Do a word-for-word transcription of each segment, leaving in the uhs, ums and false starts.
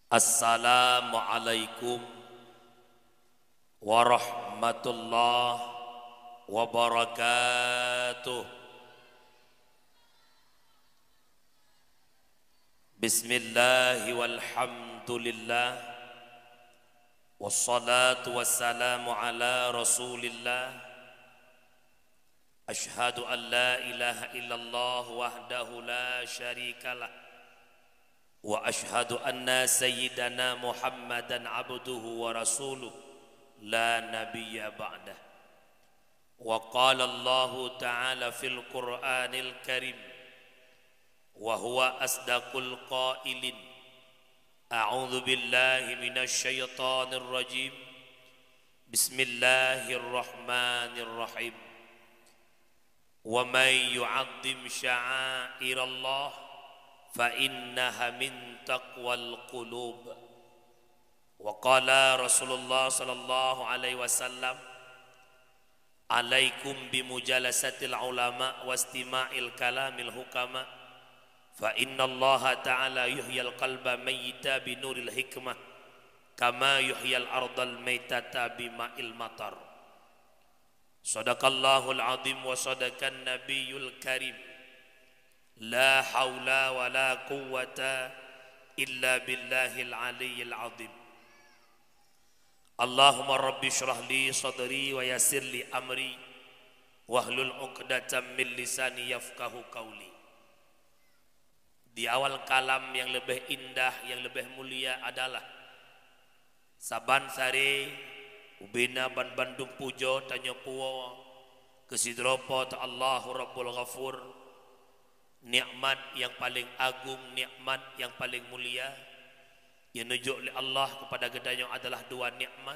Assalamualaikum warahmatullahi wabarakatuh. Bismillah walhamdulillah, wassalatu wassalamu ala Rasulillah. Asyhadu an la ilaha illallah wahdahu la syarikalah, wa asyhadu anna sayyidana Muhammadan abduhu wa rasuluh, la nabiyya ba'dah. Wa qala Allahu ta'ala fil Qur'anil Karim, wa huwa asdaqul qailin. A'udzu billahi minasy syaithanir rajim. Bismillahirrahmanirrahim. Wa man yu'azzim sya'airallah fa innaha min taqwal qulub. Wa qala Rasulullah sallallahu alaihi wasallam, "Alaikum bi mujalasatil ulama wastima'il kalamil hukama, fa innallaha ta'ala yuhyil qalba mayyita bi nuril hikmah, kama yuhyil ardal maitata bi ma'il matar." Sadaqallahul azim wa sadaqan nabiyul karim. La haula wa la quwwata illa billahil aliyyil azim. Allahumma rabbi shrah li sadri wa yassir li amri, wahlul uqdatam min lisani yafqahu qauli. Di awal kalam nyang leubeh indah, nyang leubeh mulia adalah saban saré ubena banbandum pujoe tanyoe puwoe keu sidroe Po teu Allahu Rabbul Ghafur, nikmat nyang paleng agong, nikmat nyang paleng mulia, nyang neujok lé Allah keupada geutanyoe adalah dua nikmat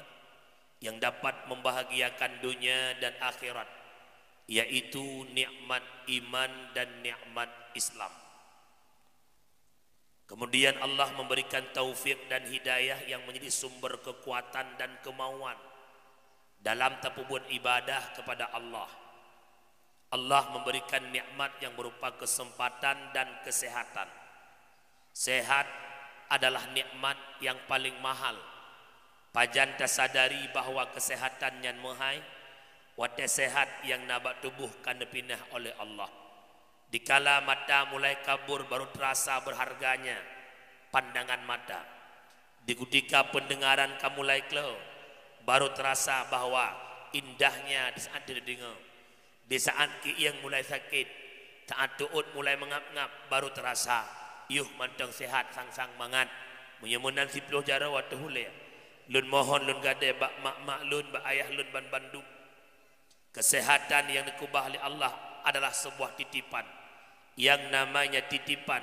nyang dapat membahagiakan donya dan akhirat, yaitu nikmat iman dan nikmat Islam. Kemudian Allah memberikan taufik dan hidayah yang menjadi sumber kekuatan dan kemauan dalam tapeubuet ibadah kepada Allah. Allah memberikan nikmat yang berupa kesempatan dan kesehatan. Sehat adalah nikmat yang paling mahal. Pajan tasadari bahwa kesehatan nyan meuhai, watée sehat nyang na bak tuboh ka neupinah oleh Allah. Dikala mata mulai kabur baru terasa berharganya pandangan mata. Di kutika pendengaran ka mulai klo, baru terasa bahwa indahnya di saat dideungoe. Di saat kieng mulai sakét, saat teuôt mulai meungab-ngab, baru terasa, yoh mantong sehat sang-sang mangat. Meunyoe meunan siploh jaroe ateueh ulée, lôn mohon lôn gadée bak mak-mak lôn, bak ayah lôn banbandum. Kesehatan yang dikeubah oleh Allah adalah sebuah titipan. Yang namanya titipan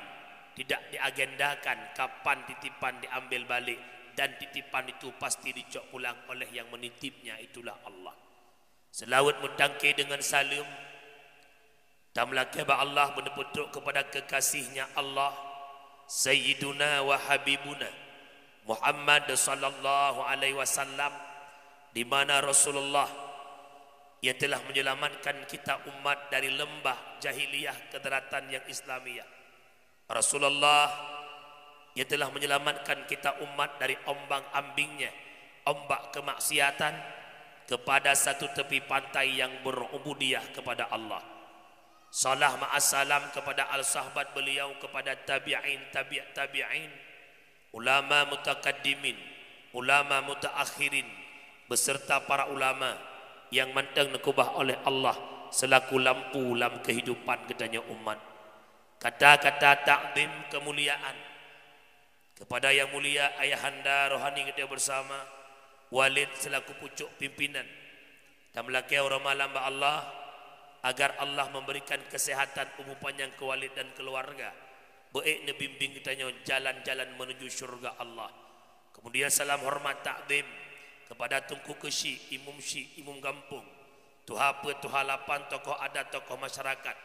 tidak diagendakan kapan titipan diambil balik, dan titipan itu pasti dicok pulang oleh yang menitipnya, itulah Allah. Seulaweuet meutangke deungon saleuem, tameulakée bak Allah, beuneuputrok keupada keukasih-Nya Allah, Sayyiduna wa Habibuna Muhammad sallallahu alaihi wasallam, di mana Rasulullah yang telah menyelamatkan kita umat dari lembah jahiliyah ke daratan yang Islamiyah. Rasulullah yang telah menyelamatkan kita umat dari ombang-ambingnya ombak kemaksiatan kepada satu tepi pantai yang berubudiyah kepada Allah. Salam ma'assalam kepada al-sahabat beliau, kepada tabi'in, tabi' tabi'in, ulama mutakaddimin, ulama mutaakhirin, beserta para ulama yang mantong neukeubah oleh Allah selaku lampu lam kehidupan geutanyoe umat. Kata-kata takzim kemuliaan kepada yang mulia ayahanda rohani geutanyoe bersama, Walid selaku pucuk pimpinan. Tameulakée uroe malam bak Allah, agar Allah memberikan kesehatan, umur panjang keu Walid dan keluarga. Beuék neubimbing geutanyoe jalan-jalan menuju syurga Allah. Kemudian salam hormat takzim kepada Teungku Keuchik, Imum Chik, Imum Gampông, Tuha Peuet, Tuha Lapan, tokoh adat, tokoh masyarakat,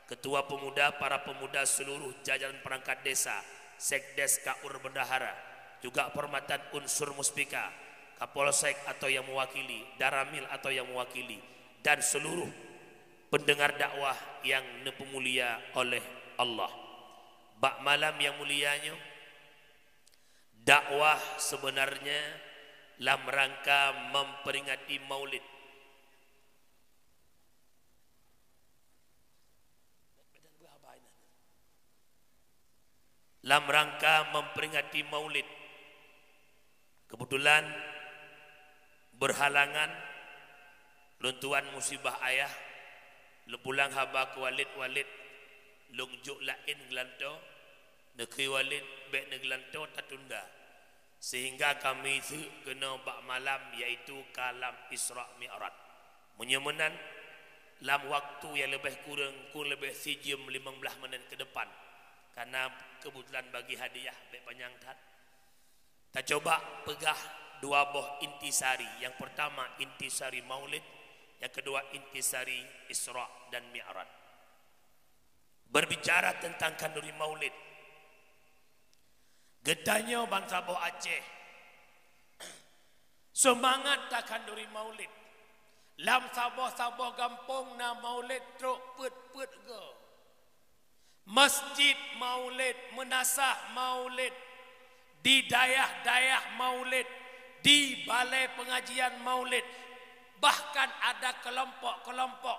Ketua Pemuda, para pemuda seluruh jajaran perangkat desa, Sekdes, Kaur, Bendahara, juga penghormatan unsur Muspika, Kapolsek atau yang mewakili, Danramil atau yang mewakili, dan seluruh pendengar dakwah yang neupeumulia oleh Allah. Bak malam yang mulia nyoe, Dakwah sebenarnya lam rangka memperingati Maulid. Lam rangka memperingati Maulid. Kebetulan berhalangan lôn tuan musibah ayah, lôn pulang haba keu Walid, Walid, lôn jok laén geulantoe, neukheun Walid bék neugeulantoe tatunda. Sehingga kami seuk keunoe bak malam, yaitu ka lam Isra Mi'raj. Meunyoe meunan, lam waktu nyang leubeh kureueng, kureueng leubeh sijeuem limong blaih menit ke depan, karena kebetulan bagi hadiah bék panyang that. Tacoba peugah dua boh intisari. Yang pertama intisari Maulid, yang kedua intisari Isra dan Mi'raj. Berbicara tentang khanduri Maulid, geutanyoe bansaboh Aceh seumangat takhanduri Maulid. Lam saboh-saboh gampông na Maulid trok peuet-peuet goe. Masjid Maulid, meunasah Maulid, di dayah-dayah Maulid, di balai pengajian Maulid, bahkan ada kelompok-kelompok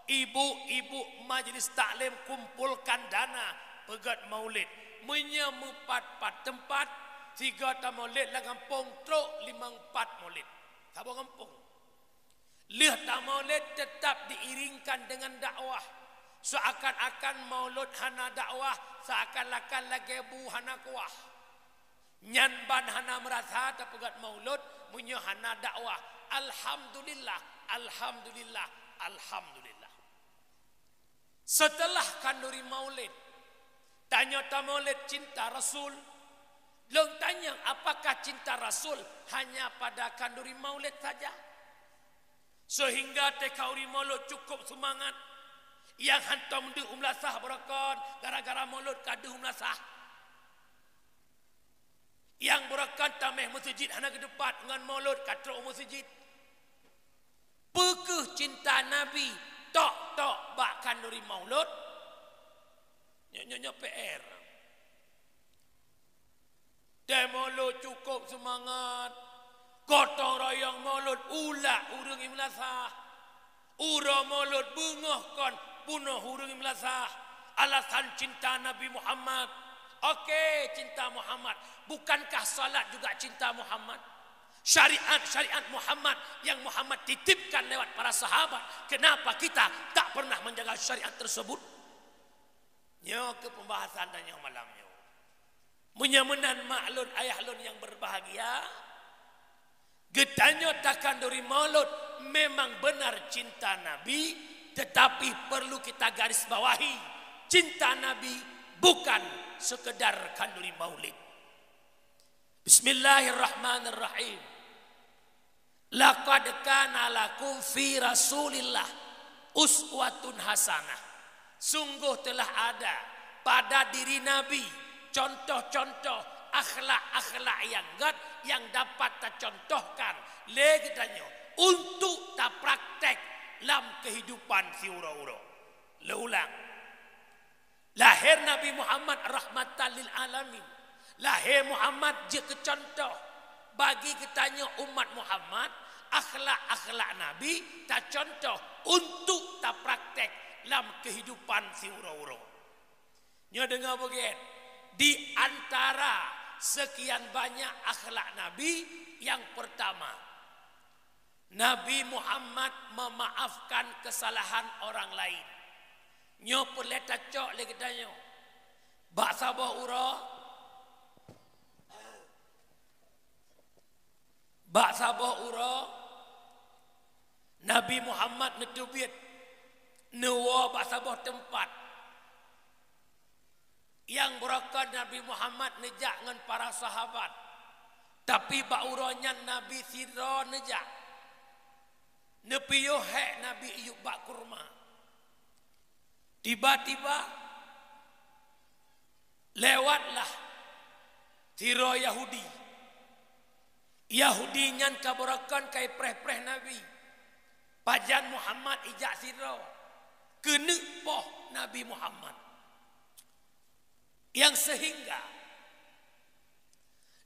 ibu-ibu majlis taklim kumpulkan dana peugét Maulid. Meunyoe meupat-pat teumpat, sigoe ta Maulid lam gampông trok limong pat Maulid. Saboh gampông. Lheueh ta Maulid tetap diiringkan dengan dakwah. Seakan-akan Maulud hana dakwah, seakan-akan lagée bu hana kuah. Nyan ban hana meurasa tapeugét Maulud meunyoe hana dakwah. Alhamdulillah, alhamdulillah, alhamdulillah. Setelah khanduri Maulid, tanyoe ta Maulid cinta Rasul. Lôn tanyong, apakah cinta Rasul hanya pada khanduri Maulid saja? Sehingga teukhanduri Maulud cukup seumangat. Nyang hantom deuh u meulasah beurokon, gara-gara Maulud ka deuh u meulasah. Nyang beurokon tameh meuseujid hana geutupat ngon Maulud ka trok u meuseujid. Peu kheueh cinta Nabi tok-tok bak khanduri Maulud? Nyoe, nyoe, nyoe P R. Tée Maulud cukup seumangat. Gotong royong Maulud ulak ureuëng i meulasah. Uroe Maulud beungoh kon bunoh ureuëng i meulasah. Alasan cinta Nabi Muhammad. Oke, cinta Muhammad. Bukankah salat juga cinta Muhammad? Syariat-syariat Muhammad yang Muhammad titipkan lewat para sahabat, kenapa kita tak pernah menjaga syariat tersebut? Nyoe keuh pembahasan tanyoe malam nyoe. Meunyoe meunan mak lôn, ayah lôn yang berbahagia, geutanyoe takhanduri Maulud memang benar cinta Nabi, tetapi perlu kita garis bawahi, cinta Nabi bukan sekedar khanduri Maulid. Bismillahirrahmanirrahim. Laqad kana lakum fi Rasulillah uswatun hasanah. Sungguh telah ada pada diri Nabi contoh-contoh akhlak-akhlak nyang gét nyang dapat tacontohkan lé geutanyoe untuk tapraktek lam kehidupan siuroe-uroe. Leulang. Lahé Nabi Muhammad rahmatan lil alamin. Lahé Muhammad jeuet keu contoh bagi geutanyoe umat Muhammad, akhlak-akhlak Nabi tacontoh untuk tapraktek lam kehidupan siuroe-uroe. Nyoe deungoe beugét, di antara sekian banyak akhlak Nabi, yang pertama, Nabi Muhammad memaafkan kesalahan orang lain. Nyoe peureulée tacok lé geutanyoe. Bak saboh uroe, bak saboh uroe, Nabi Muhammad neuteubiet, neuwoe bak saboh teumpat. Nyang beurokon Nabi Muhammad neujak ngon para sahabat, tapi bak uroe nyan Nabi sidroe neujak. Neupiôh hék Nabi iyueb bak kurma. Tiba-tiba lewatlah sidroe Yahudi. Yahudi nyan ka beurokon ka ipreh-preh Nabi. Pajan Muhammad ijak sidroe, keuneuk poh Nabi Muhammad. Nyang seuhingga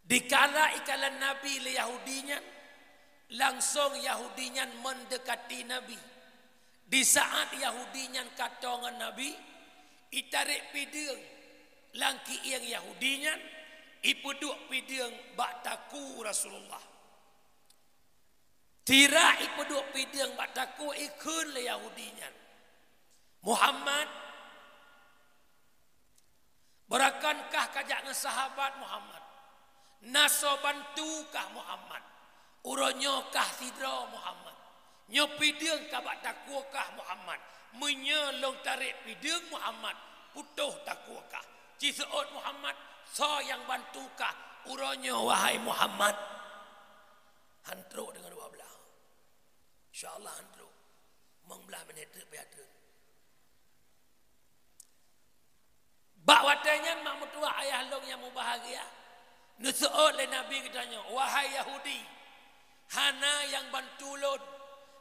Dikala ikalon Nabi lé Yahudi nyan, langsong Yahudi nyan meundekati Nabi. Di saat Yahudi nyan ka toe ngon Nabi, itarek pideueng lam kieng Yahudi nyan, ipeuduek pideueng bak takue Rasulullah. Sira ipeuduek pideueng bak takue, ikheun lé Yahudi nyan, "Muhammad, beurakankah kajak ngon sahabat Muhammad? Na soe bantukah Muhammad? Uroe nyoe kah sidroe Muhammad? Nyoe pideueng ka bak takue kah Muhammad? Meunyoe lôn tarek pideueng Muhammad, putôh takue kah. Ci seuôt Muhammad, soe nyang bantukah uroe nyoe, wahai Muhammad?" Han trok deungon dua blah. Insya Allah han trok. Limong blah minét teuk payah treun. Bak watée nyan mak meutuwah ayah lôn nyang mubahgia, neuseuôt lé Nabi geutanyoe, "Wahai Yahudi, hana nyang bantu lôn,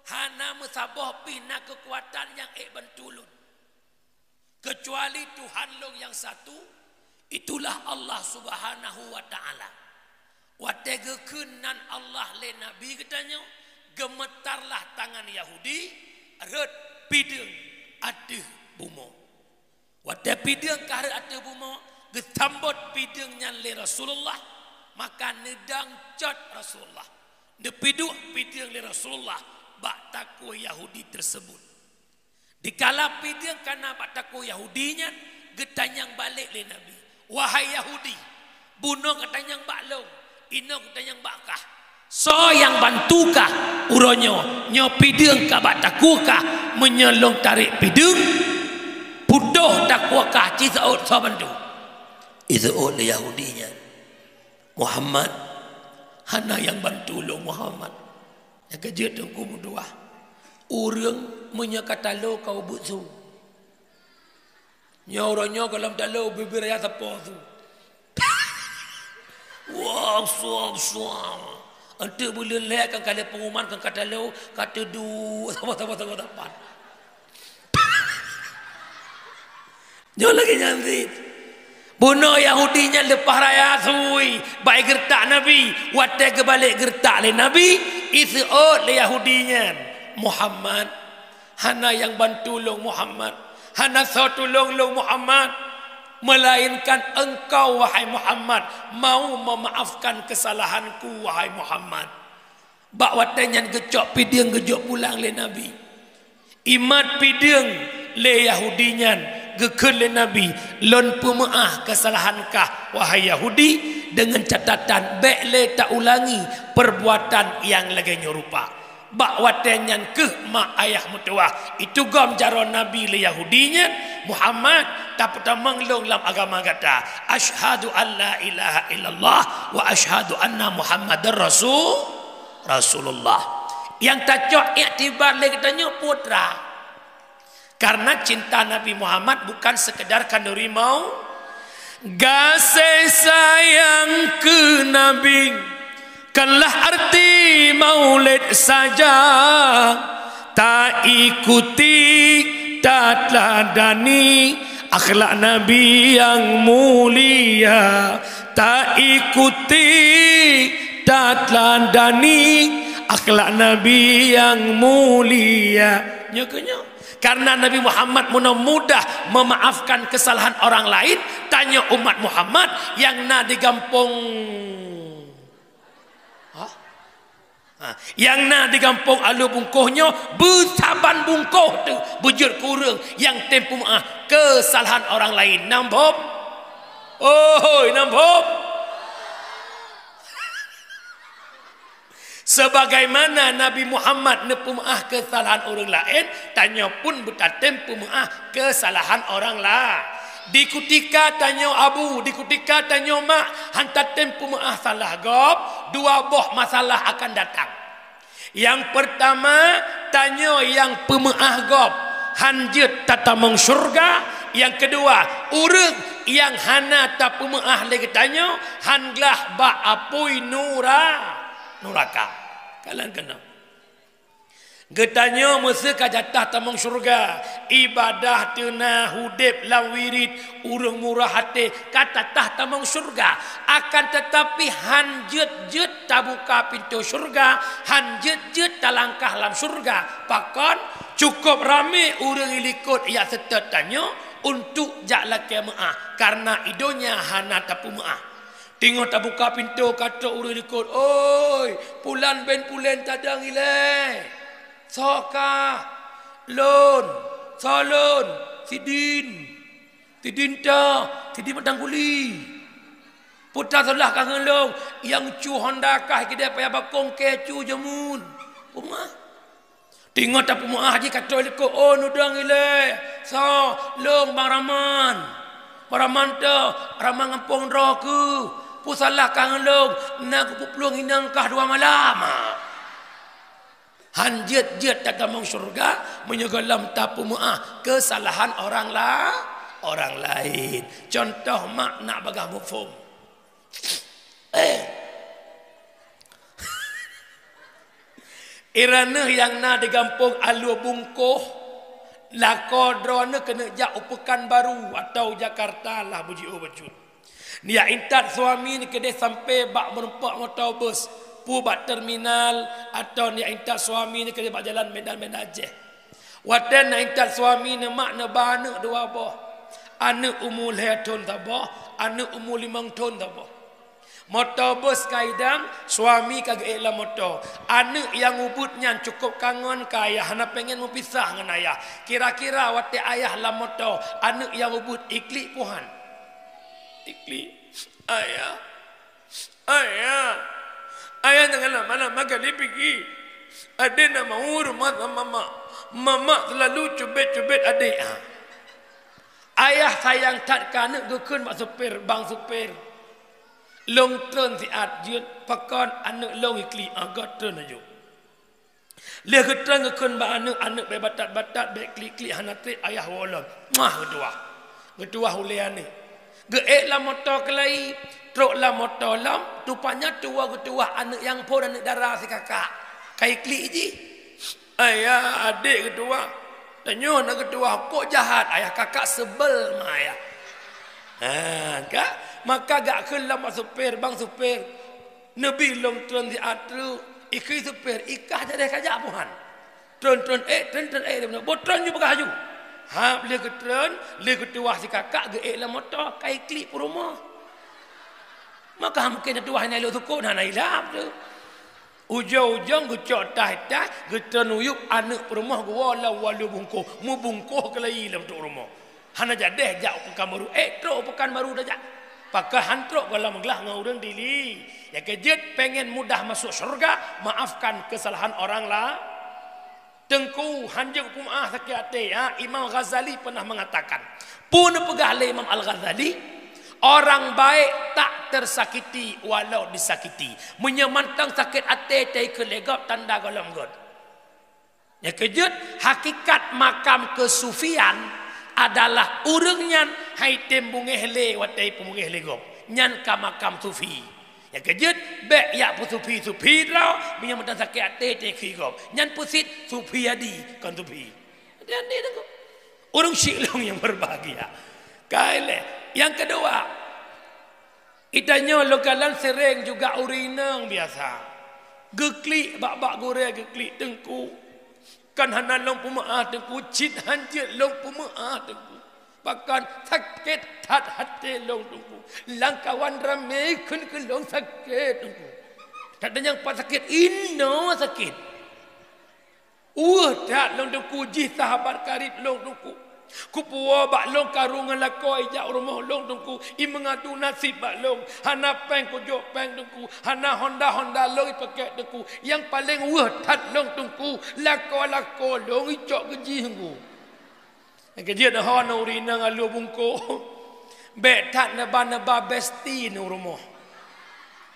hana meusaboh pih na keukuatan nyang ék bantu lôn. Keucuali Tuhan lôn nyang satu, itulah Allah Subhanahu wa Ta'ala." Watée geukheun nan Allah lé Nabi geutanyoe, geumeutarlah tangan Yahudi, rhot pideueng ateueh bumoe. Watée pideueng ka rhot ateueh bumoe, geusambot pideueng nyan lé Rasulullah, maka neudang cot Rasulullah, neupeuduek pideueng lé Rasulullah bak takue Yahudi teuseubut. Dikala pideueng ka na bak takue Yahudi nyan, geutanyong balek lé Nabi, "Wahai Yahudi, bunoe geutanyong bak lôn, inoe geutanyong bak kah. Soe nyang bantukah uroe nyoe? Nyoe pideueng ka bak takue kah? Meunyoe lôn tarek pideueng, putôh takue kah, ci seuôt soe bantu?" Iseuôt lé Yahudi nyan, "Muhammad, hana nyang bantu lôn, Muhammad." Nyang keujeuet Teungku meutuwah, ureuëng meunyoe ka talo ka ubeuet su. Nyoe uroe nyoe gohlom talo bibir raya sapo su. Wah, suam, suam. Enteuk buleuen lhée kan ka lhée pengumuman kan ka talo, ka teuduek sama-sama sama dapat. Nyoe lagée nyan cit. Bunoe Yahudi nyan leupah raya sui, bak geureutak Nabi. Watée geubalek geureutak lé Nabi, iseuôt lé Yahudi nyan, "Muhammad, hana nyang bantu lôn, Muhammad. Hana soe tulông lôn, Muhammad. Meulainkan engkau, wahai Muhammad, mau meumaafkan keusalahanku, wahai Muhammad." Bak watée nyan geucok pideueng geujok pulang lé Nabi. Imat pideueng lé Yahudi nyan, geukheun lé Nabi, "Lôn peumeuáh keusalahan kah, wahai Yahudi, deungon catatan bék lé taulangi peurbuatan nyang lagée nyoe rupa." Bak watée nyan kheueh mak ayah meutuwah itugom jaroe Nabi lé Yahudi nyan, "Muhammad, tapeutamong lôn lam agama gata. Asyhadu an la ilaha illallah wa asyhadu anna Muhammadar Rasul." Rasulullah. Nyang tacok iktibar lé geutanyoe putra. Karena cinta Nabi Muhammad bukan sekedar khanduri mau. Gaséh sayang keu Nabi, bukanlah arti maulid saja. Taikuti, tatladani akhlak Nabi yang mulia. Taikuti, tatladani akhlak Nabi yang mulia. Nyoe keuh nyoe. Karena Nabi Muhammad meunoe mudah memaafkan kesalahan orang lain, tanyoe umat Muhammad nyang na di gampông. Hah? Ha, nyang na di gampông Alue Bungkôh nyoe beusaban bungkôh teuk beujeuet keu ureuëng nyang tem peumeuáh keusalahan orang laén. Nam phom? Ohoi, nam phom? Sebagaimana Nabi Muhammad neupeumeuáh keusalahan ureuëng laén, tanyoe pun beutatem peumeuáh keusalahan orang la. Di kutika tanyoe abu, di kutika tanyoe mak, han tatem peumeuáh salah gob, dua boh masalah akan datang. Nyang peurtama, tanyoe nyang peumeuáh gob, han jeuet tatamong syeuruga. Nyang keudua, ureuëng nyang hana tapeumeuáh lé geutanyoe, han glah bak apui nura-, nuraka. Kalon keunoe. Geutanyoe meusé ka tatah tamong syeuruga, ibadah teuna udeb lam wirit, ureuëng murah até ka tatah tamong syeuruga. Akan teutapi han jeuet-jeuet tabuka pintoe syeuruga, han jeuet-jeuet talangkah lam syeuruga. Pakon? Cukôp ramé ureuëng likot jak seutôt tanyoe untuk jak lakée meuáh, kareuna i donya hana tapeumeuáh. Teungoh tabuka pintoe ka trok ureuëng likot, "Oi, pulan bin pulan tadong ilée! Soe kah?" "Lôn, soe lôn?" "Sidin." "Sidin ta, sidin mantong guli. Peue tasalah kah ngon lôn? Nyang cu honda kah keudeh payah bakong kée cu jameun." Peue meuáh? Teungoh tapeumeuáh jih ka trok likot, "Oh, neudong ilée! Soe?" "Lôn Bang Raman." "Bang Raman ta, Raman gampông droe keuh. Peue salah kah ngon lôn? Na kupeuplueng inong kah dua malam." Han jeuet-jeuet tatamong syeuruga meunyoe gohlom tapeumeuáh keusalahan orang la-, orang laén. Cuntoh mak nak bagaih muphom. Iraneuh nyang na di gampông Alue Bungkoh, lakoe droeneuh keuneuk jak u Peukanbaru atawa Jakarta lah beujiôh bacut. Neujak intat suami neuh keudeh sampoe bak meurumpok moto bus, peue bak terminal, atawa neujak intat suami neuh keudeh bak jalan Medan, Medan Aceh. Watée na intat suami neuh mak neuba aneuëk dua boh. Aneuëk umu lhée thon saboh, aneuëk umu limong thon saboh. Moto bus ka idang, suami ka geuék lam moto. Aneuëk nyang ubit nyan cukôp kangon keu ayah, hana péngen meupisah ngon ayah. Kira-kira watée ayah lam moto, aneuëk nyang ubit iklik puhan. Iklik, "Ayah, ayah, ayah jangan lama-lama kali pigi. Adek nak mau rumah sama mamak. Mamak selalu cubit-cubit adek, ah." Ayah sayang that keu aneuëk, geukheun bak supir, "Bang supir, lôn treun siat jeuet, pakon aneuëk lôn iklik, ah, göt treun laju." Lheueh geutreun geukheun bak aneuëk, aneuëk bék batat-batat, bék klik-klik, hana treb, ayah woe lom. Muah geutuwah. Geutuwah ulée aneuëk. Geuék lam moto keulai, trok lam moto lom, rupanya tuwoe geutuwah aneuëk nyang phon aneuëk dara sikakak. Ka iklik jih. "Ayah, adek geutuwah. Tanyoe na geutuwah, kok jahat ayah, kakak sebel ma ayah." Ha, ka? Maka geukheun lom bak supir, "Bang supir, neubi lôn treun siat treuk." Ikheun supir, "Ikah jadeh kajak puhan. Treun-treun ék, treun-treun ék, boh treun ju peugah ju." Hab lheueh geutreun, lheueh geutuwah sikakak geuék lam moto, ka iklik peurumoh. Maka mungken tuwah nyan lôn sukon hana ilap tu. Ujong-ujong geucok tah-tah, geutreun uyueb aneuëk peurumoh geuwoe lam Alue Bungkoh, meubungkoh keulai lam trok rumoh. Hana jadeh jak u Peukanbaru, ék trok u Peukanbaru tajak. Pakon han trok gohlom glah ngon ureuëng Dili. Nyang keu jeuet péngen mudah masuk syeuruga, maafkan keusalahan orang la-, Teungku, han jeuet peumeuáh sakét até, ya. Imam Ghazali pernah mengatakan, peue neupeugah lé Imam Al-Ghazali, "Orang baik tak tersakiti walau disakiti." Meunyoe mantong sakét até teuh keu lé gob, tanda gohlom göt. Nyang keu jeuet, hakikat makam keusufian adalah ureuëng nyan han item beungéh lé watée ipeumbeungéh lé gob. Nyan ka makam sufi. Nyang keu jeuet, bék jak peusufi-sufi droe, meunyoe mantong sakét até teuh keu gob. Nyan peusit sufi adi, kon sufi. Até-até teungku. Ureuëng syiek lôn nyang berbahagia. Ka ilée. Nyang keudua, geutanyoe lôn kalon seuréng juga ureuëng inong biasa. Geuklik bak-bak gurée geuklik, "Teungku, kan hana lôn peumeuáh Teungku, cit han jeuet lôn peumeuáh Teungku. Pakon sakét that até lôn Teungku. Lamkawan ramé kheun keu lôn sakét Teungku. That nyang pat sakét, inoe sakét. Weueh that lôn Teungku, jih sahabat karib lôn Teungku. Kupuwoe bak lôn karu ngon lakoe ijak u rumoh lôn Teungku, imeungadu naseb bak lôn. Hana péng kujok péng Teungku, hana honda-honda lôn ipakée Teungku. Nyang paleng weueh that lôn Teungku, lakoe-lakoe lôn icok keu jih Teungku." Nyang keu jeuet ho neu ureuëng inong Alue Bungkoh. Bék that neuba-neuba besti neu rumoh.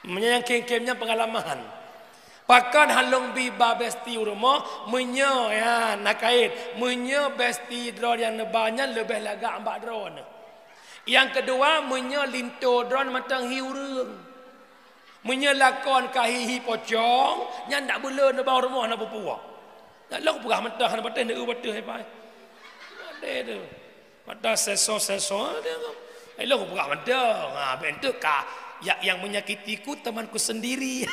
Meunyoe nyang kém-kém nyan peungalaman. Pakon han lôn bi ba besti u rumoh, meunyoe, ya, na kait, meunyoe besti droe nyang neuba nyan leubeh lagak bak droeneuh. Nyang keudua, meunyoe linto droe mantong hi ureuëng. Meunyoe lakoe ka hi-hi pocong, nyan dak beu le neuba u rumoh na peue-peue. Nak lôn peugah mantong hana patéh, neu patéh hai pai. Ada tu. Mata seso-seso ada. Ai lôn peugah mantong. Ha, bentuk ka, ya, yang menyakitiku temanku sendiri.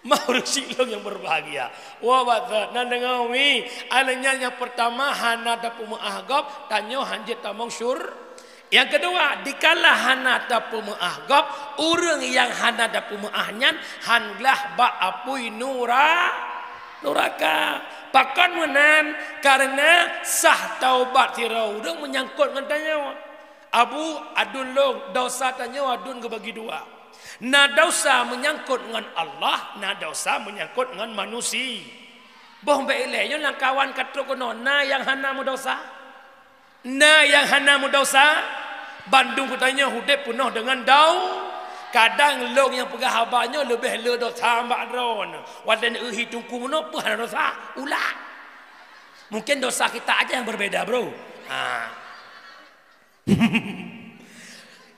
Meurusi lôn yang berbahagia. Wah, batat, nan deungoe mi. Alanya yang pertama hana tapeumeu'ah gob, tanyoe hanjeuet tamong syur. Yang kedua, dikala hana tapeumeu'ah gob, ureuëng yang hana tapeumeu'ah nyan han glah bak apui nura-, nuraka. Pakon meunan? Karena sah taubat sidroe ureuëng menyangkut ngon tanyoe. Abu, adun lôn, dosa tanyoe adun geubagi dua. Na dosa menyangkut ngon Allah, na dosa menyangkut ngon manusia. Boh bék ilée nyoe lam kawan ka trok keunoe, na nyang hana meudosa? Na nyang hana meudosa? Bandum geutanyoe udeb peunoh deungon dau. Kadang lôn nyang peugah haba nyoe leubeh le dosa bak droeneuh. Watée neuhi teungku meunoe peue hana dosa? Ulak. Mungkin dosa kita aja yang berbeda, bro. Ha.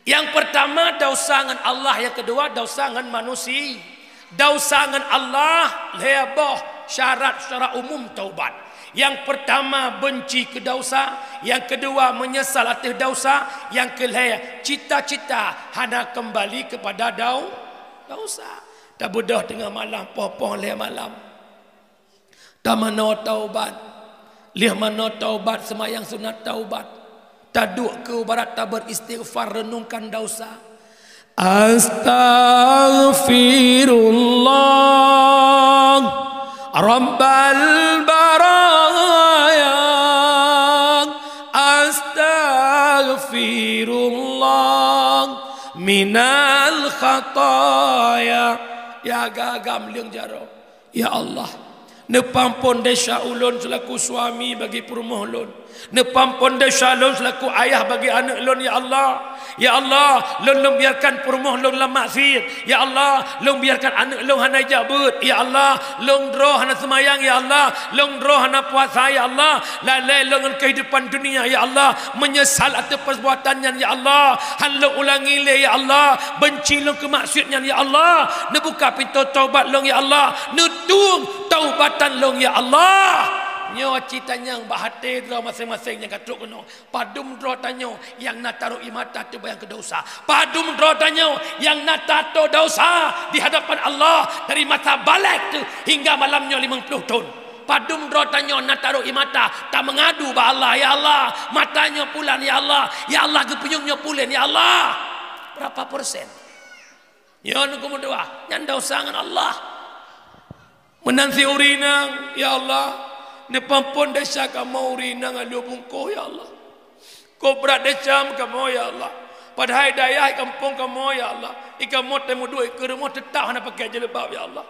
Yang pertama dosa ngon Allah, yang kedua dosa ngon manusia. Dosa ngon Allah lhée boh syarat secara umum taubat. Yang pertama benci keu dosa, yang kedua menyesal ateueh dosa, yang keulhée cita-cita hana kembali kepada dau-, dosa. Tabeudôh teungoh malam, poh-poh lhée malam. Tamanoe taubat. Lheueh manoe taubat, seumayang sunat taubat. Taduek keu barat taberistighfar, renungkan dosa. Astaghfirullah Rabbal baraya. Astaghfirullah minal khataya. Ya gagam leung jaroe. Ya Allah, neupeuampon desya ulôn seulaku suami bagi peurumoh lôn. Neupeuampon desya lôn seulaku ayah bagi aneuëk lôn, ya Allah. Ya Allah, lôn, lôn biarkan peurumoh lôn lam maksiet. Ya Allah, lôn biarkan aneuëk lôn hana jak beuet. Ya Allah, lôn droe hana seumayang, ya Allah. Lôn droe hana puasa, ya Allah. Lalée lôn ngon keuhidupan dunia, ya Allah. Menyesal ateueh perbuatan nyan, ya Allah. Han lôn ulangi lé, ya Allah. Benci lôn keu maksiet nyan, ya Allah. Neubuka pintoe taubat lôn, ya Allah. Neutueng taubatan lôn, ya Allah. Nyoe cit tanyong bak até droe maséng-maséng nyang ka trok keunoe. Padum droe tanyoe nyang na taroh ie mata teubayang keu dosa? Padum droe tanyoe nyang na tato dosa di hadapan Allah dari masa balek teuh hingga malam nyoe limong ploh thon? Padum droe tanyoe na taroh ie mata, tameungadu bak Allah, "Ya Allah, mata nyoe pulan, ya Allah. Ya Allah, geupiyueng nyoe pulen, ya Allah." Berapa persen? Nyoe keumeudua, nyan dosa ngon Allah. Meunan si ureueng inong, "Ya Allah, neupeuampon desya kamoe ureueng inong alue bungkôh, ya Allah. Kobrat desya kamoe, ya Allah. Padahai dayah gampông kamoe, ya Allah. Ikamoe teumeudua ikeue rumoh teutap hana pakai jilbab, ya Allah.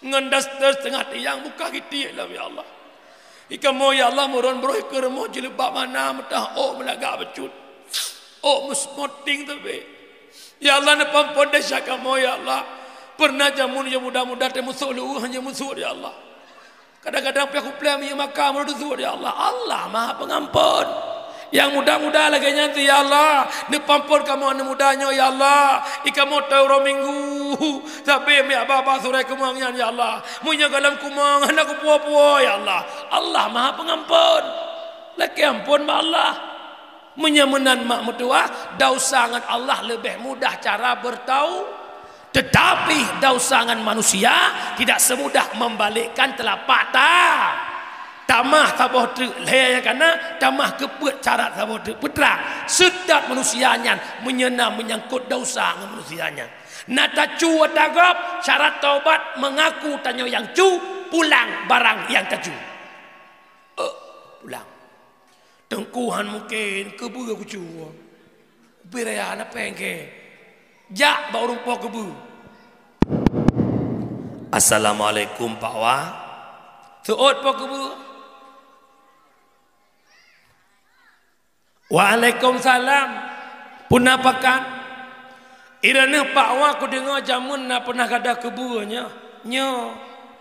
Ngon daster seutengah tiang buka gitiek lom, ya Allah. Ikamoe, ya Allah, meuron broh ikeue rumoh jilbab hana, meudah ôk meulagak bacut. Ôk meusmoting teubiet. Ya Allah, neupeuampon desya kamoe, ya Allah. Peureunah jameun nyang muda-muda teuh meusok leuweuh hana meusok, ya Allah. Kadang-kadang pih kupleng minyeuk maka meureuduek, ya Allah. Allah Maha Pengampon. Nyang muda-muda lagée nyan teuh, ya Allah. Neupeuampon kamoe aneuëk muda nyoe, ya Allah. Ikamoe teuh uroe Minggu. Sabe miak baba surai keumang nyan, ya Allah. Meunyoe goh lom keumang hana kupuwoe-puwoe, ya Allah. Allah Maha Pengampon. Lakée ampon bak Allah. Meunyoe meunan mak meutuwah, dosa ngon Allah leubeh mudah cara beurtau-, tetapi dosa ngon manusia tidak semudah membalikkan telapak ta-, tamah saboh treuk lhée nyang kana, tamah keupeuet carat saboh treuk peutrang. Seudat manusia nyan meunyoe na meunyangkot dosa ngon manusia nyan. Na tacu ata gob, syarat taubat mengaku tanyoe nyang cu, pulang barang nyang tacu. Eh, pulang. Teungku, han mungken, keubeue kucue. Beu raya na péng keu. Jak bak ureuëng po keubeue. "Assalamualaikum, Pak Wa." Seuôt po keubeue. "Waalaikumsalam. Peue na pakat?" "Ireuneuh Pak Wa, kudeungoe jameun na peunah gada keubeue nyoe." "Nyoe."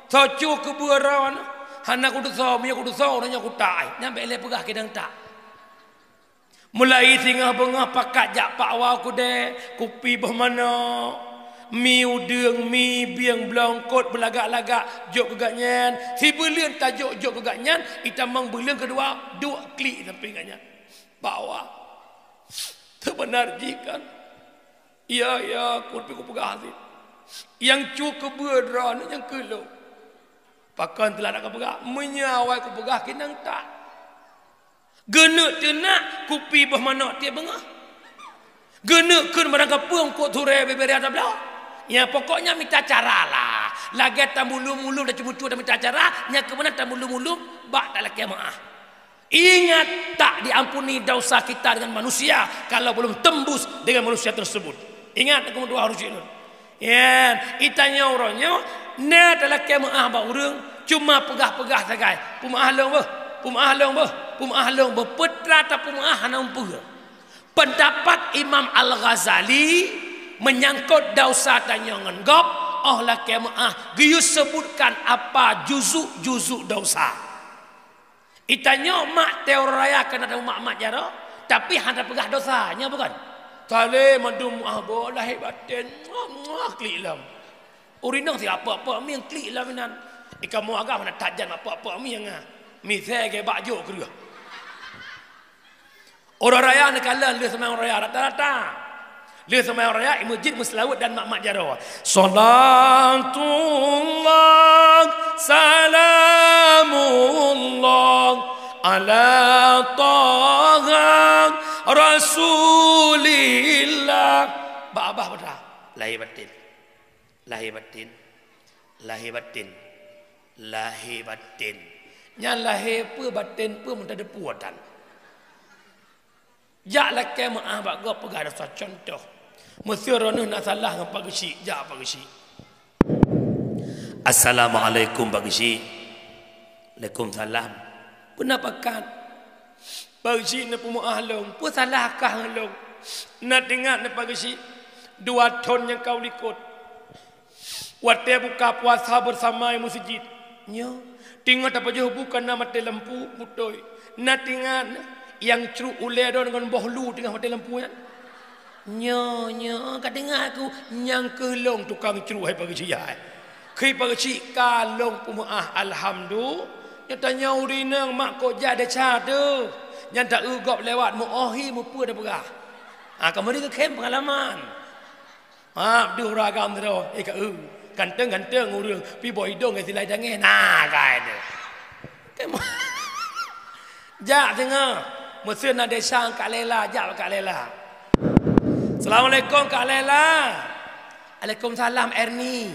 "Soe cu keubeue droeneuh?" "Hana kudeungoe, meunyoe kudeungoe, uroe nyoe kutak." Nyan bék lé peugah kidang tak. Mulai singoh beungoh pakat jak Pak Wa kudée, kupi boh manok. Mi udeueng, mi bieng, blongkot beulagak-lagak, jok keu gobnyan. Sibuleuen tajok-jok keu gobnyan, itamong buleuen keudua, duek klik sampéng gobnyan. Bawa. Teubeuna jih kan? Iya, iya, ku pih kupeugah sit. Nyang cu keubeue droeneuh nyang keu lôn. Pakon teulat kupeugah, meunyoe awai kupeugah kinang that. Geuneuk teunak kupi boh manok tiep beungoh. Geuneuk kheun barang kapeue eungkôt turée bubé raya tabloe. Nyan pokoknya mita cara lah. Lagée tamulum-ulum dan ceumeucue tamita cara, nyan keuh meunan tamulum-ulum bak talakée meuáh. Ingat, tak diampuni dosa kita dengan manusia kalau belum tembus dengan manusia tersebut. Ingat, aku meudoa harus ingat. Nyan, itanyoe uroe nyoe, na talakée meuáh bak ureuëng, cuma peugah-peugah sagai, "Peumeuáh lôn beuh, peumeuáh lôn beuh, peumeuáh lôn beuh." Peutra tapeumeuáh hana umpeu. Pendapat Imam Al-Ghazali menyangkut dosa tanyoe ngon gob, óh lakée meuáh geuyue sebutkan apa juzuk-juzuk dosa. Itanyoe mak teuh uroe raya keunan tapeumeuáh mak jaroe, tapi hana tapeugah dosa, nyo bukon? Talé mandum meuáh boh lahé batén, muah, muah, klik lom. Ureuëng inong siapa-apa mieng klik lom inan. Ikamoe agam hana that jan apa-apa mieng ah. Misée gé bak jok kreueh. Uroe raya neukalon lheueh seumayang raya rata-rata. Lheueh seumayang raya i meuseujid meuseulaweuet dan mak-mak jaroe. Salatullah, salamullah, ala Taha Rasulillah. Bak babah peugah, lahé batén. Lahé batén. Lahé batén. Lahé batén. Nyan lahé peue batén peue meuntadeupuatan. Jak lakée meuáh bak gob peugah dosa. Cuntoh, meuseu droeneuh na salah ngon Pak Geuchik, jak Pak Geuchik. "Assalamualaikum Pak Geuchik." "Waalaikumsalam." "Peue na pakat?" "Pak Geuchik neupeumeuáh lôn." "Peue salah kah ngon lôn?" "Na teuingat neuh Pak Geuchik, dua thon nyang ka u likot. Watée buka puasa beusama i meuseujid, nyoe teungoh tapajoh bu kana maté lampu beutôi. Na teuingat neuh nyang crok ulée droe ngon boh lu teungoh maté lampu nyan?" "Nyoe, nyoe, ka teuingat ku, nyang keuh lôn tukang crok hai Pak Geuchik hai." "Kheun Pak Geuchik ka lôn peumeuáh, alhamdulillah." "Nyoe tanyoe ureuëng inong mak kok jak desya teuh. Nyan ta-eu gob lewat meuohi meupeue tapeugah." Ah, ka meuri keu khem peungalaman. Maaf deuh ureuëng agam droe, eh, ka, eh, ganteng-ganteng ureuëng, pi boh idong, eh, silai dangé, na, kai deuh. Jak singoh, meuseu na desya Kak Lela, jak bak Kak Lela. "Assalamualaikum Kak Lela." "Waalaikumsalam Erni."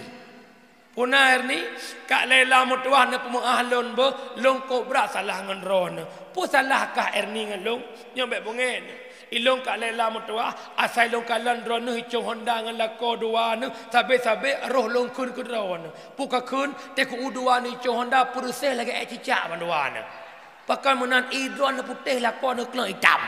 "Peue na Erni?" "Kak Lela meutuwah neupeumeuáh lôn beuh, lôn kok brat salah ngon droeneuh." "Peue salah kah Erni ngon lôn?" "Nyoe bék beungéh. Ilôn Kak Lela meutuwah, asai lôn kalon droeneuh icong honda ngon lakoe dua neuh, sabé-sabé roh lôn kheun keu droeneuh. Peue kakheun, teuh ku dua neuh icong honda peureuseh lagée éh cicak bandua neuh. Pakon meunan ié droeneuh putéh lakoe neuh kleueng itam."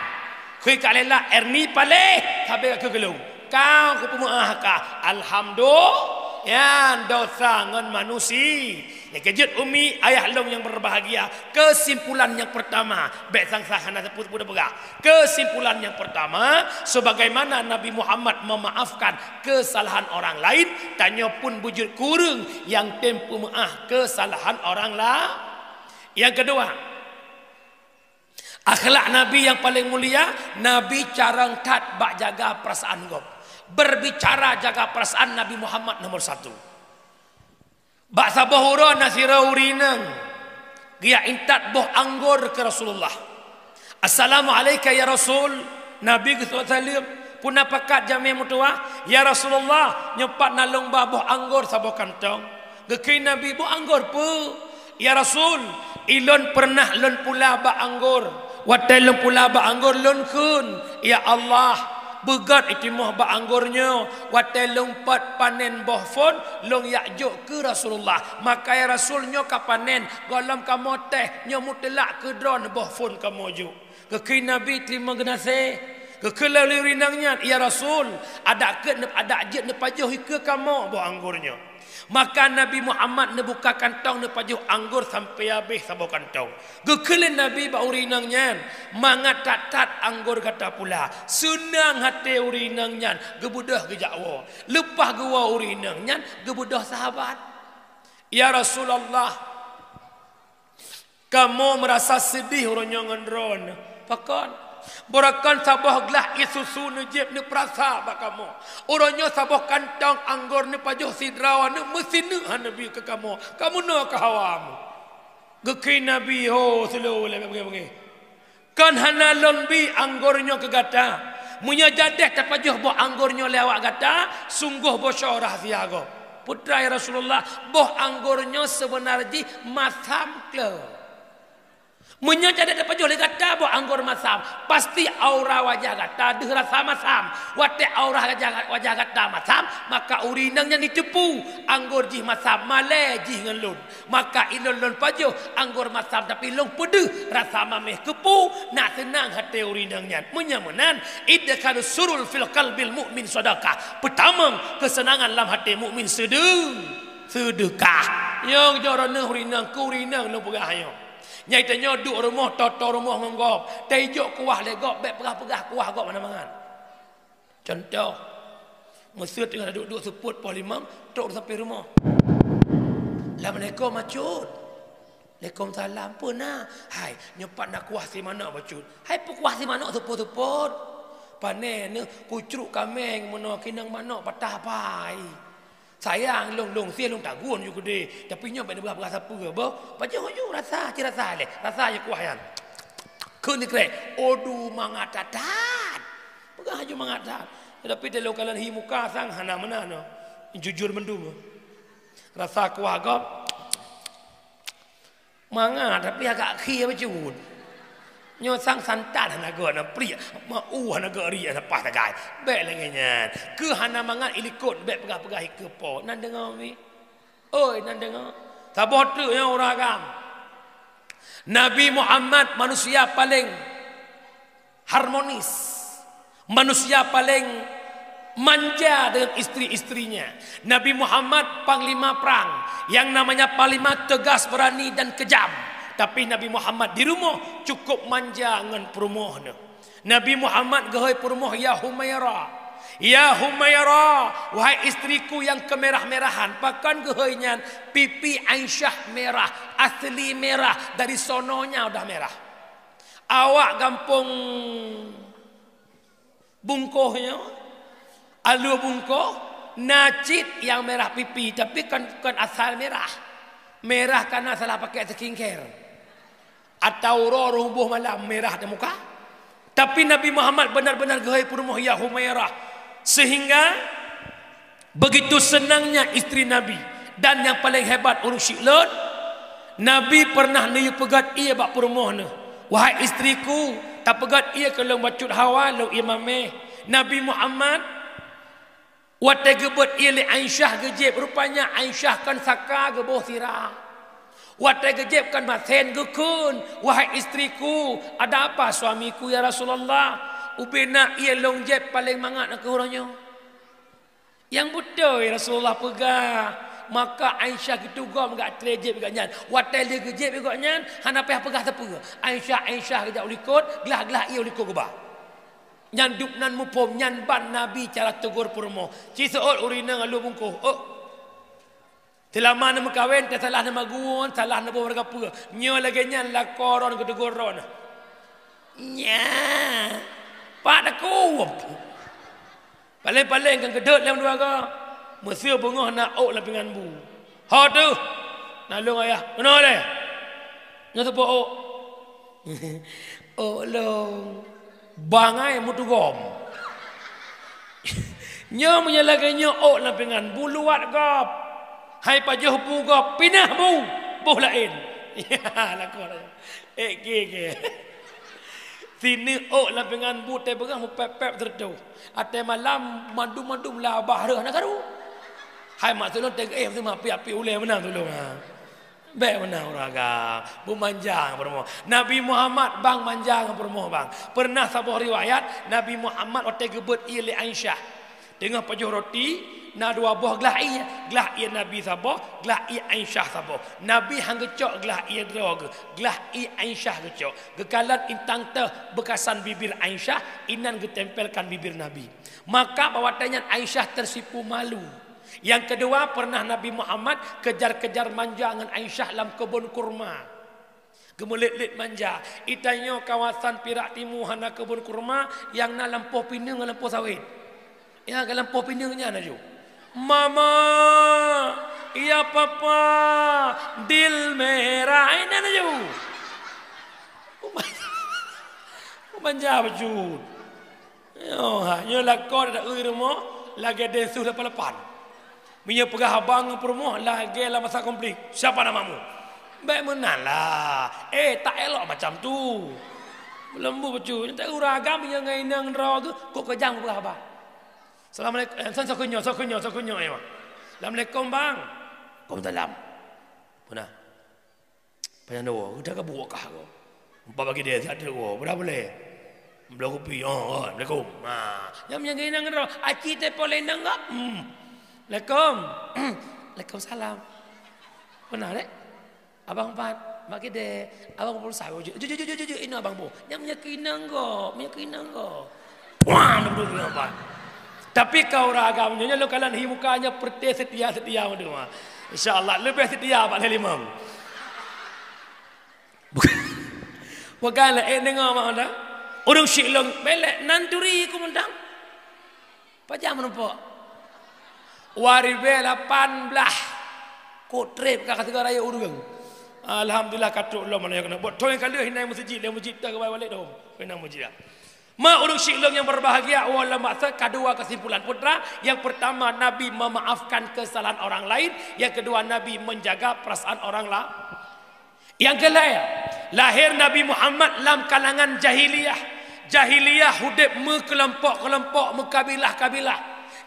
Kheun Kak Lela, "Erni paléh, sabé ka keu geulong. Kau kupeumeuáh kah." Alhamdulillah, nyan dosa ngon manusia. Nyang keujeuet umi, ayah lôn nyang berbahagia, kesimpulan nyang pertama, bék sang-sang hana sapeue-sapeue tapeugah. Kesimpulan nyang pertama, sebagaimana Nabi Muhammad memaafkan kesalahan orang lain, tanyoe pun beujeuet kureueng nyang tem peumeuáh kesalahan orang lain. Nyang keudua, akhlak Nabi nyang paleng mulia, Nabi carông that bak jaga peurasaan gob. Berbicara jaga peurasaan Nabi Muhammad nomor satu. Bak saboh uroe na sidroe ureuëng inong geujak intat boh anggor keu Rasulullah. "Assalamualaikum ya Rasul." Nabi geuseuôt saleuem, "Peue na pakat jamé meutuwah?" "Ya Rasulullah, nyoe pat na lôn ba boh anggor saboh kantong." Geukheun Nabi, "Boh anggor peue?" "Ya Rasul, ilôn peureunah lôn pula bak anggor. Watée lôn pula bak anggor lôn kheun, 'Ya Allah, beugét itimoh bak anggor nyoe, watée lôn peuet panen boh phon, lôn jak jok keu Rasulullah. Maka ya Rasul, nyoe ka panen, gohlom kamoe teh, nyoe meuteulak keu droeneuh boh phon kamoe jok.'" Geukheun Nabi, "Teurimong geunaséh." Geukheun lé ureuëng inong nyan, "Ya Rasul, adak keuet, adak jeuet neupajoh ikeue kamoe boh anggor nyoe." Maka Nabi Muhammad neubuka kantong neupajoh anggor sampoe habéh saboh kantong. Geukheun lé Nabi bak ureueng inong nyan, "Mangat that-that anggor gata pula. Seunang até ureueng inong nyan geubeudôh geujak woe. Leupah geuwoe ureueng inong nyan geubeudôh sahabat." "Ya Rasulullah, kamoe meurasa seudeh uroe nyoe ngon droeneuh." "Pakon?" "Beureukan saboh glah ié susu neujieb neupeurasa bak kamoe. Uroe nyoe saboh kantong anggor neupajoh sidroe neuh meusineuk hana bi keu kamoe. Kamoe noe keu hawa mu." Geukheun Nabi, "Ho, seuleuh lé beungéh-beungéh. Kon hana lôn bi anggor nyoe keu gata. Meunyoe jadeh tapajoh boh anggor nyoe lé awak gata, sunggoh bocor rahsia gob." "Peue teuma ya Rasulullah?" "Boh anggor nyoe seubeuna jih masam kleuh. Meunyoe jadeh tapajoh lé gata boh anggor masam, pasti aura wajah gata deuh rasa masam. Watée aura wajah, wajah gata masam, maka ureueng inong nyan jiteupeue anggor jih masam, malée jih ngon lôn. Maka ilôn lôn pajoh anggor masam, tapi lôn peudeuh rasa maméh keupeue, nak seunang até ureueng inong nyan. Meunyoe meunan, idkhalus surur fil qalbil mu'min sadaqah. Peutamong keuseunangan lam até mukmin seudeu-, seudeukah." Nyang jok droeneuh ureueng inong, keu ureueng inong lôn peugah nyoe. Nyang tanyoe duek rumoh, toe-toe rumoh ngon gob, taijok kuah lé gob, bék peugah-peugah kuah gob hana mangat. Cuntoh, meuseuet teungoh duek-duek seupôt poh limong, trok sampoe rumoh. "Assalamualaikum, Bacut." "Waalaikumsalam, peue na?" "Hai, nyoe pat na kuah si manok, Bacut." "Hai, peue kuah si manok seupôt-seupôt?" "Pane neuh, kucruk kaméng meunoe, keuneuk manok patah pai. Sayang lôn, lôn sie lôn tagun ju keudeh, tapi nyoe bék neupeugah-peugah sapeue, boh. Pajoh ju rasa, ci rasa lé, rasa ju kuah nyan." Kheun sikrek, "Odu, mangat that-that." Peugah ju mangat that. Tapi teulok kalon hi muka sang hana meunan nyoe. Jujur mandum. Rasa kuah gob. Mangat, tapi agak khie bacut. Nyoe sang santan hana gét, na pliek, mau hana gét riek, na paih sagai. Bék lagée nyan. Keu hana mangat ilikot, bék peugah-peugah ikeue po. Nan deungoe mi? Oi, nan deungoe. Saboh teuk nyoe ureueng agam. Nabi Muhammad manusia paléng harmonis, manusia paléng manja dengan istri-istrinya. Nabi Muhammad panglima perang, yang namanya panglima tegas, berani dan kejam. Tapi Nabi Muhammad di rumoh cukup manja ngon peurumoh neuh. Nabi Muhammad geuhôi peurumoh, "Ya Humaira, ya Humaira, wahai istriku yang kemerah-merahan." Pakon geuhôi nyan? Pipi Aisyah merah, asli merah, dari sononya udah merah. Awak gampông Bungkoh nyoe, alue Bungkoh, na cit nyang merah pipi, tapi kon, kon asal merah. Merah karena salah pakai skincare. Atau uroe rhung boh malam merah di muka. Tapi Nabi Muhammad benar-benar geuhôi peurumoh, "Ya Humairah." Sehingga begitu senangnya istri Nabi. Dan nyang paleng hebat ureueng syiek lôn, Nabi pernah neuyue peugöt ié bak peurumoh neuh, "Wahai istriku, tapeugöt ié keu lôn bacut hawa lôn ié maméh." Nabi Muhammad watée geubeuet ié lé Aisyah geujieb, rupanya Aisyah kon saka geuboh sira. Watée geujieb kon masen geukheun, "Wahai istriku, ada apa suamiku ya Rasulullah? Ubena ié lôn jieb paleng mangat na keuh uroe nyoe." Nyang beutôi Rasulullah peugah, maka Aisyah geutugom gak tré jieb gobnyan. Watée lheueh geujieb gobnyan, hana payah peugah sapeue. Aisyah, Aisyah geujak u likot, glah-glah ié u likot geuba. Nyan dubnan muphom, nyan ban Nabi cara teugor peurumoh. Ci seuôt ureueng inong alue bungkôh, "Ôk, seulama neumeukawen, teusalah neumaguen, salah neuboh wareuga peue." Nyoe lagée nyan lakoe droe geuteugor droe. Nya, pat takot. Paleng-paleng kan keudeuet lé mandua go. Meuseu beungoh na ôk lam pingan bu. "Ho teuh, na lôn ayah. Keunoe lé. Nyoe teupeue ôk?" "Ôk lôn." Bangai meutugom. Nyoe meunyoe lagée nyoe ôk lam pingan bu luwat gob. Hai pajoh bu gob, pinah bu, boh laén. Ya, lakoe. Eh, ke, ke. Sineuk ôk lam pingan bu teuh beungoh meupép-pép teureutôh. Até malam mandum-mandum labah reuh na karu. Hai mak tulông teuh, eh, meusti api-api ulée meunan tulông, ha. Bék meunan ureueng agam. Beumanja ngon peurumoh. Nabi Muhammad bang manja ngon peurumoh bang. Pernah saboh riwayat, Nabi Muhammad watée geubeuet ié lé Aisyah. Teungoh pajoh roti, na dua boh glah ié. Glah ié Nabi saboh, glah ié Aisyah saboh. Nabi han geucok glah ié droe geuh, glah ié Aisyah geucok. Geukalon intang teuh beukasan bibir Aisyah, inan geutempelkan bibir Nabi. Maka bak watée nyan Aisyah teusipu malu. Nyang keudua, pernah Nabi Muhammad kejar-kejar manja ngon Aisyah lam keubon kurma. Geumeulet-let manja. Itanyoe kawasan Pirak Timu hana keubon kurma, nyang na lampôh pineung ngon lampôh sawét. Ya, ka lampôh pineung nyan laju. "Mama, ya papa, dil merah." Ai nyan laju. Manja bacut. Nyoe, ha, nyoe lakoe taeu rumoh lagée densus lapan lapan. Meunyoe peugah abang ngon peurumoh lagée lam masa konflik. "Siapa namamu?" Bék meunan lah. Eh, tak elok macam tu. Leumbot bacut. Nyoe ureueng agam meunyoe ngon inong droe geuh, kok keujang peugah abang. "Assalamualaikum." Eh, san soe keu nyoe, soe keu nyoe, soe keu nyoe, eh, bang. "Assalamualaikum, bang." "Waalaikumsalam." Pernah. Panyang dua, udah ka buka kah ko. Empat bagi dia, sihat dia ko. Berapa boleh? Belah kopi. Oh, oh, assalamualaikum. Ha. Nyam nyang inong droe, aci telepon lé inong ko. Hmm. "Assalamualaikum." "Waalaikumsalam." "Pernah dek? Abang pat, mak kide, abang pun sawo je. Jujur, jujur, jujur, jujur, ini abang bu." Nyam nyang keu inong ko, nyang keu inong ko. Wah, betul, betul, betul. Tapi keu ureueng agam nyoe, nyoe lôn kalon hi mukanya perti setia-setia meudu. Insya Allah lebih setia bak lé limong. Bukan, bukan lah, eh, deungoe mak dah. Ureueng syiek lôn belek nan turi ku mantong. Pajan meurumpok. Dua ribu lapan belas. Kok treb ka sigoe rayeuk ureueng. Alhamdulillah ka trok lom aneuk keuneuk. Buet thon ka lheueh inan meuseujid, lé meuseujid dah keubai balek dong. Inan meuseujid dah. Ma ureueng syiek lôn nyang berbahagia, wallah maksa ka dua kesimpulan putra. Yang pertama, Nabi memaafkan kesalahan orang lain. Yang kedua, Nabi menjaga perasaan orang lain. Nyang keulhèe, lahé Nabi Muhammad lam kalangan jahiliyah. Jahiliyah udép meukeulompok-keulompok, meukabilah-kabilah.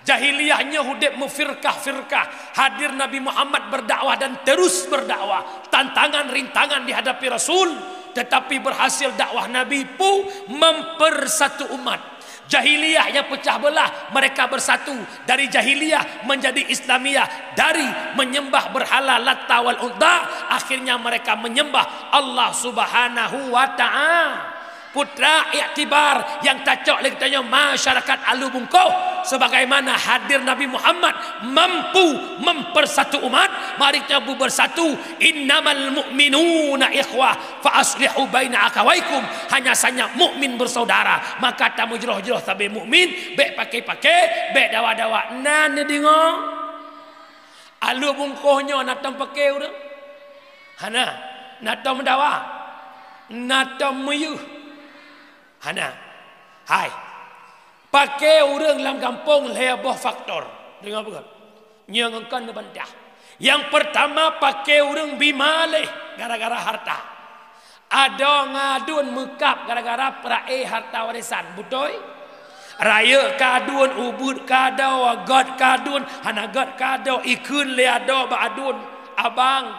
Jahiliyah nyoe udép meufirkah-firkah. Hadir Nabi Muhammad berdakwah dan terus berdakwah. Tantangan, rintangan dihadapi Rasul, tetapi berhasil dakwah Nabi pu mempersatu umat. Jahiliyah nyang peucah beulah, mereka bersatu. Dari jahiliyah menjadi Islamiyah, dari menyembah berhala Latta wal Uzza, akhirnya mereka menyembah Allah Subhanahu wa Ta'ala. Putra, iktibar nyang tacok lé geutanyoe masyarakat Alu Bungkôh, sebagaimana hadir Nabi Muhammad mampu mempersatu umat, mari kita bersatu. Innamal mu'minuna ikhwah, fa aslihu baina akhawaikum. Hanya saja mukmin bersaudara, maka tameujroh-jroh sabe mukmin, bék paké-paké, bék dawa-dawa. Na neudeungoe? Alu Bungkôh nyoe na tom paké ureueng? Hana. Na tom dawa? Na tom meuyeuh? Hana. Hai. Paké ureueng lam gampông lhèe boh faktor. Deungoe beugöt. Nyoe ngon kon neubantah. Nyang peurtama, paké ureueng bi malèh gara-gara harta. Adoe ngon aduen meukab gara-gara peurae harta warisan. Beutôi? Rayeuk ka aduen, ubeut ka adoe, göt ka aduen, hana göt ka adoe, ikheun lé adoe bak aduen, "Abang,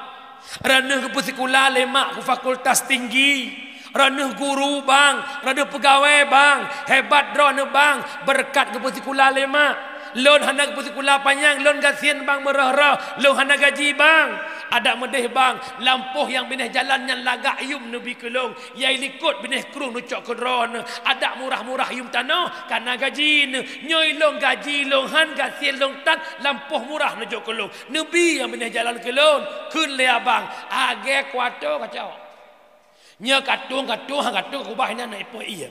droeneuh geupeusikula lé mak ku fakultas tinggi. Droeneuh guru, Bang. Droeneuh peugawée, Bang. Hebat droeneuh, Bang. Beureukat geupeusikula lé mak. Lôn hana geupeusikula panyang, lôn gasien, Bang, meurôh-rôh. Lôn hana gaji, Bang." Adak meudeh, Bang, lampôh nyang binéh jalan nyan lagak yum neubi keu lôn. Yai likot binéh krueng neucok keu droeneuh. Adak murah-murah yum tanoh, kana gaji neuh. Nyoe lôn gaji lôn han, gasien lôn tan, lampôh murah neujok keu lôn. Neubi nyang binéh jalan keu lôn, kheun lé abang, lagèe kuato kacok. Nyoe katueng-katueng han katueng kubah inan na ipoh ié.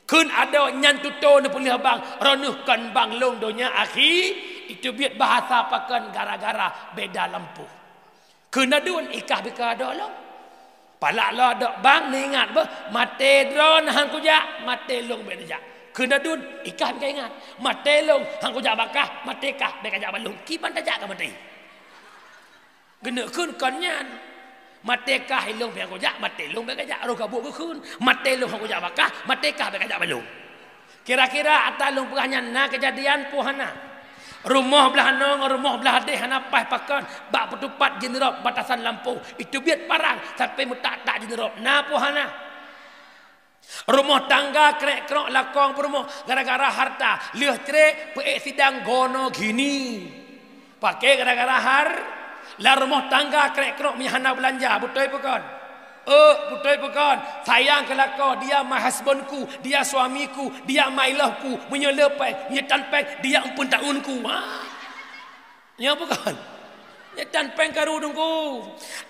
Kheun adoe nyan tutoe neupeuleueh abang, droeneuh kon bang lôn donya akhi, itu biet bahasa pakon gara-gara beda lampôh. Kheun aduen, ikah bika adoe lôn. Palak lôn adoe bang, neuingat beuh, maté droeneuh han kujak, maté lôn bék neujak. Kheun aduen, ikah bika ingat, maté lôn han kujak bak kah, maté kah bék kajak bak lôn. Kiban tajak ka maté. Geuneuk kheun kon nyan. Maté kah ilôn bék kujak, maté lôn bék kajak. Roh gabuk geukheun, maté lôn han kujak bak kah, maté kah bék kajak bak lôn. Kira-kira ata lôn peugah nyan na keujadian peue hana? Rumoh blaih noe ngon rumoh blaih deh hana paih pakon, bak peutupat jineurop batasan lampôh, itu biet parang sampai meutak-tak jineurop, na peue hana? Rumoh tangga krek-krok lakong peurumoh gara-gara harta. Lheueh crek peuék sidang gono gini. Paké gara-gara har-, lam rumoh tangga krek-krok meunyo hana beulanja, beutôi peue kon? Eh, beutôi peue kon? Sayang keu lakoe, dia my husband-ku, dia suamiku, dia my love-ku, meunyo le péng, meunyo tan péng, dia empeun taunku. Ha? Nyoe peue kon? Nyoe tan péng karu Teungku.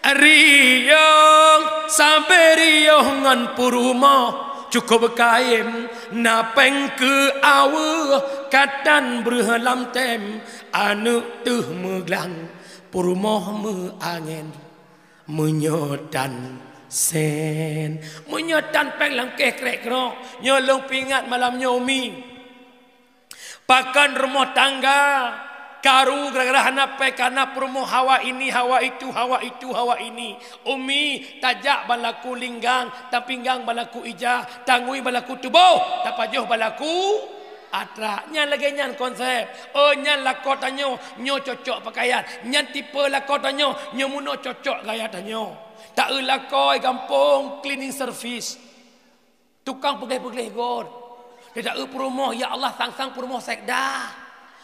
Riôh, sabe riôh ngon peurumoh, cukup kayém, na péng keu aweueh, katan breueh lam tem, aneuk teuh meuglang, peurumoh meuangén. Meunyoe tan sen, meunyoe tan péng lam kéh krek-krok, nyoe lôn peuingat malam nyoe, Umi. Pakon rumoh tangga karu gara-gara hana péng, kana peurumoh hawa ini, hawa itu, hawa itu, hawa ini. Umi, tajak ban laku linggang, tapinggang ban laku ija, tangui ban laku tuboh, tapajoh ban laku atra. Nyan lagée nyan konsep. Oh, nyan lakoe tanyoe, nyoe cocok pakaian. Nyan tipe lakoe tanyoe, nyoe meunoe cocok gaya tanyoe. Taeu lakoe gampông cleaning service. Tukang peugleh-peugleh got. Di taeu peurumoh, ya Allah, sang-sang peurumoh sekda.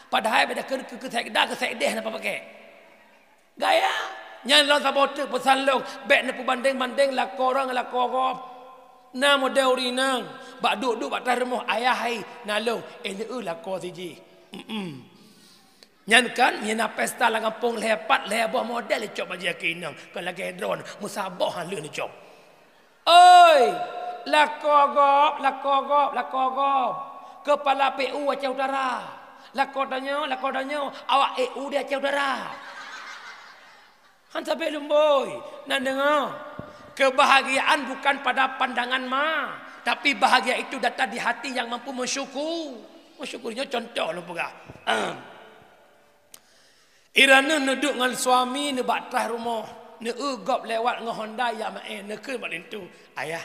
Padahai beda keu, keu, keu sekda, keu sekdeh na pakai. Gaya. Nyan lôn saboh teuk peusan lôn, bék neupeubandeng-bandeng lakoe ureuëng ngon lakoe gob. Na model ureuëng inong, bak duek-duek bak teungoh rumoh, ayah hai, na lôn, eh, neueu lakoe sijih. Mm-mm. Nyan kan, meunyo na pesta lam gampông lhée pat, lhée boh model icok bajée keu inong, kon lagée droen, meusaboh han lheueh neucok. Oi, lakoe gob, lakoe gob, lakoe gob. Keupala P U Aceh Utara. Lakoe tanyoe, lakoe tanyoe, awak E U di Aceh Utara. Han sabe lôn boi, na deungoe. Keubahgiaan bukan pada pandangan ma, tapi bahagia itu datang di hati yang mampu mensyuku-, mensyukuri. Nyoe contoh lôn peugah. Ahem. Irana neuduek ngon suami neubak trah rumoh, neueu gob lewat ngon honda jak maén, neukheun bak linto, "Ayah,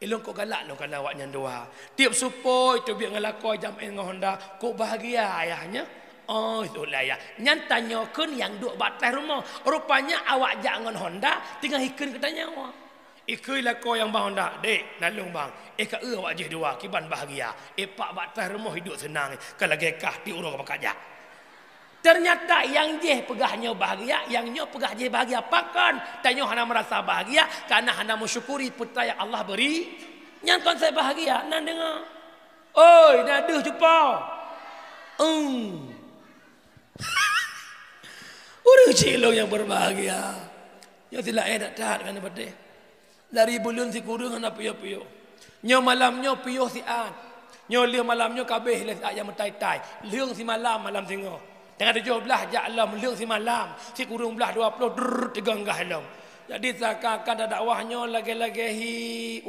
ilôn kok galak lôn kana awaknyan dua. Tiep supôi teubiet ngon lakoe jak maén ngon honda, kok bahgia ayah nyan." "Oh," seuôt lé ayah. Nyan tanyoe kheun nyang duek bak trah rumoh. Rupanya awak jak ngon honda teungoh ikheun keu tanyoe. Ikheun lakoe nyang bang honda, "Dek, na lôn bang, eh ka eu awak jih dua, kiban bahgia. Eh pak bak trah rumoh hidup seunang, ka lagée kah tiep uroe ka pakat jak." Ternyata nyang jih peugah nyoe bahgia, nyang nyoe peugah jih bahgia. Pakon tanyoe hana meurasa bahgia? Karena hana meusyukuri peue nyang Allah beri. Nyan kon sai bahgia, na deungoe. Oi, na deuh cupo. Eung. Ureuëng cilong nyang berbahagia. Nyoe silaén that-that ngon patéh. Dari buleuen sikureueng hana piôh-piôh. Nyoe malam nyoe piôh siat. Nyoe lheueh malam nyoe ka abéh lé siat nyang meutai-tai. Lheueng simalam malam singoh. Tanggai tujoh blaih jak lom lheueng simalam. Sikureueng blaih dua ploh drrrr teuganggah lom. Jadi seakan-akan dakwah nyoe lagée-lagée hi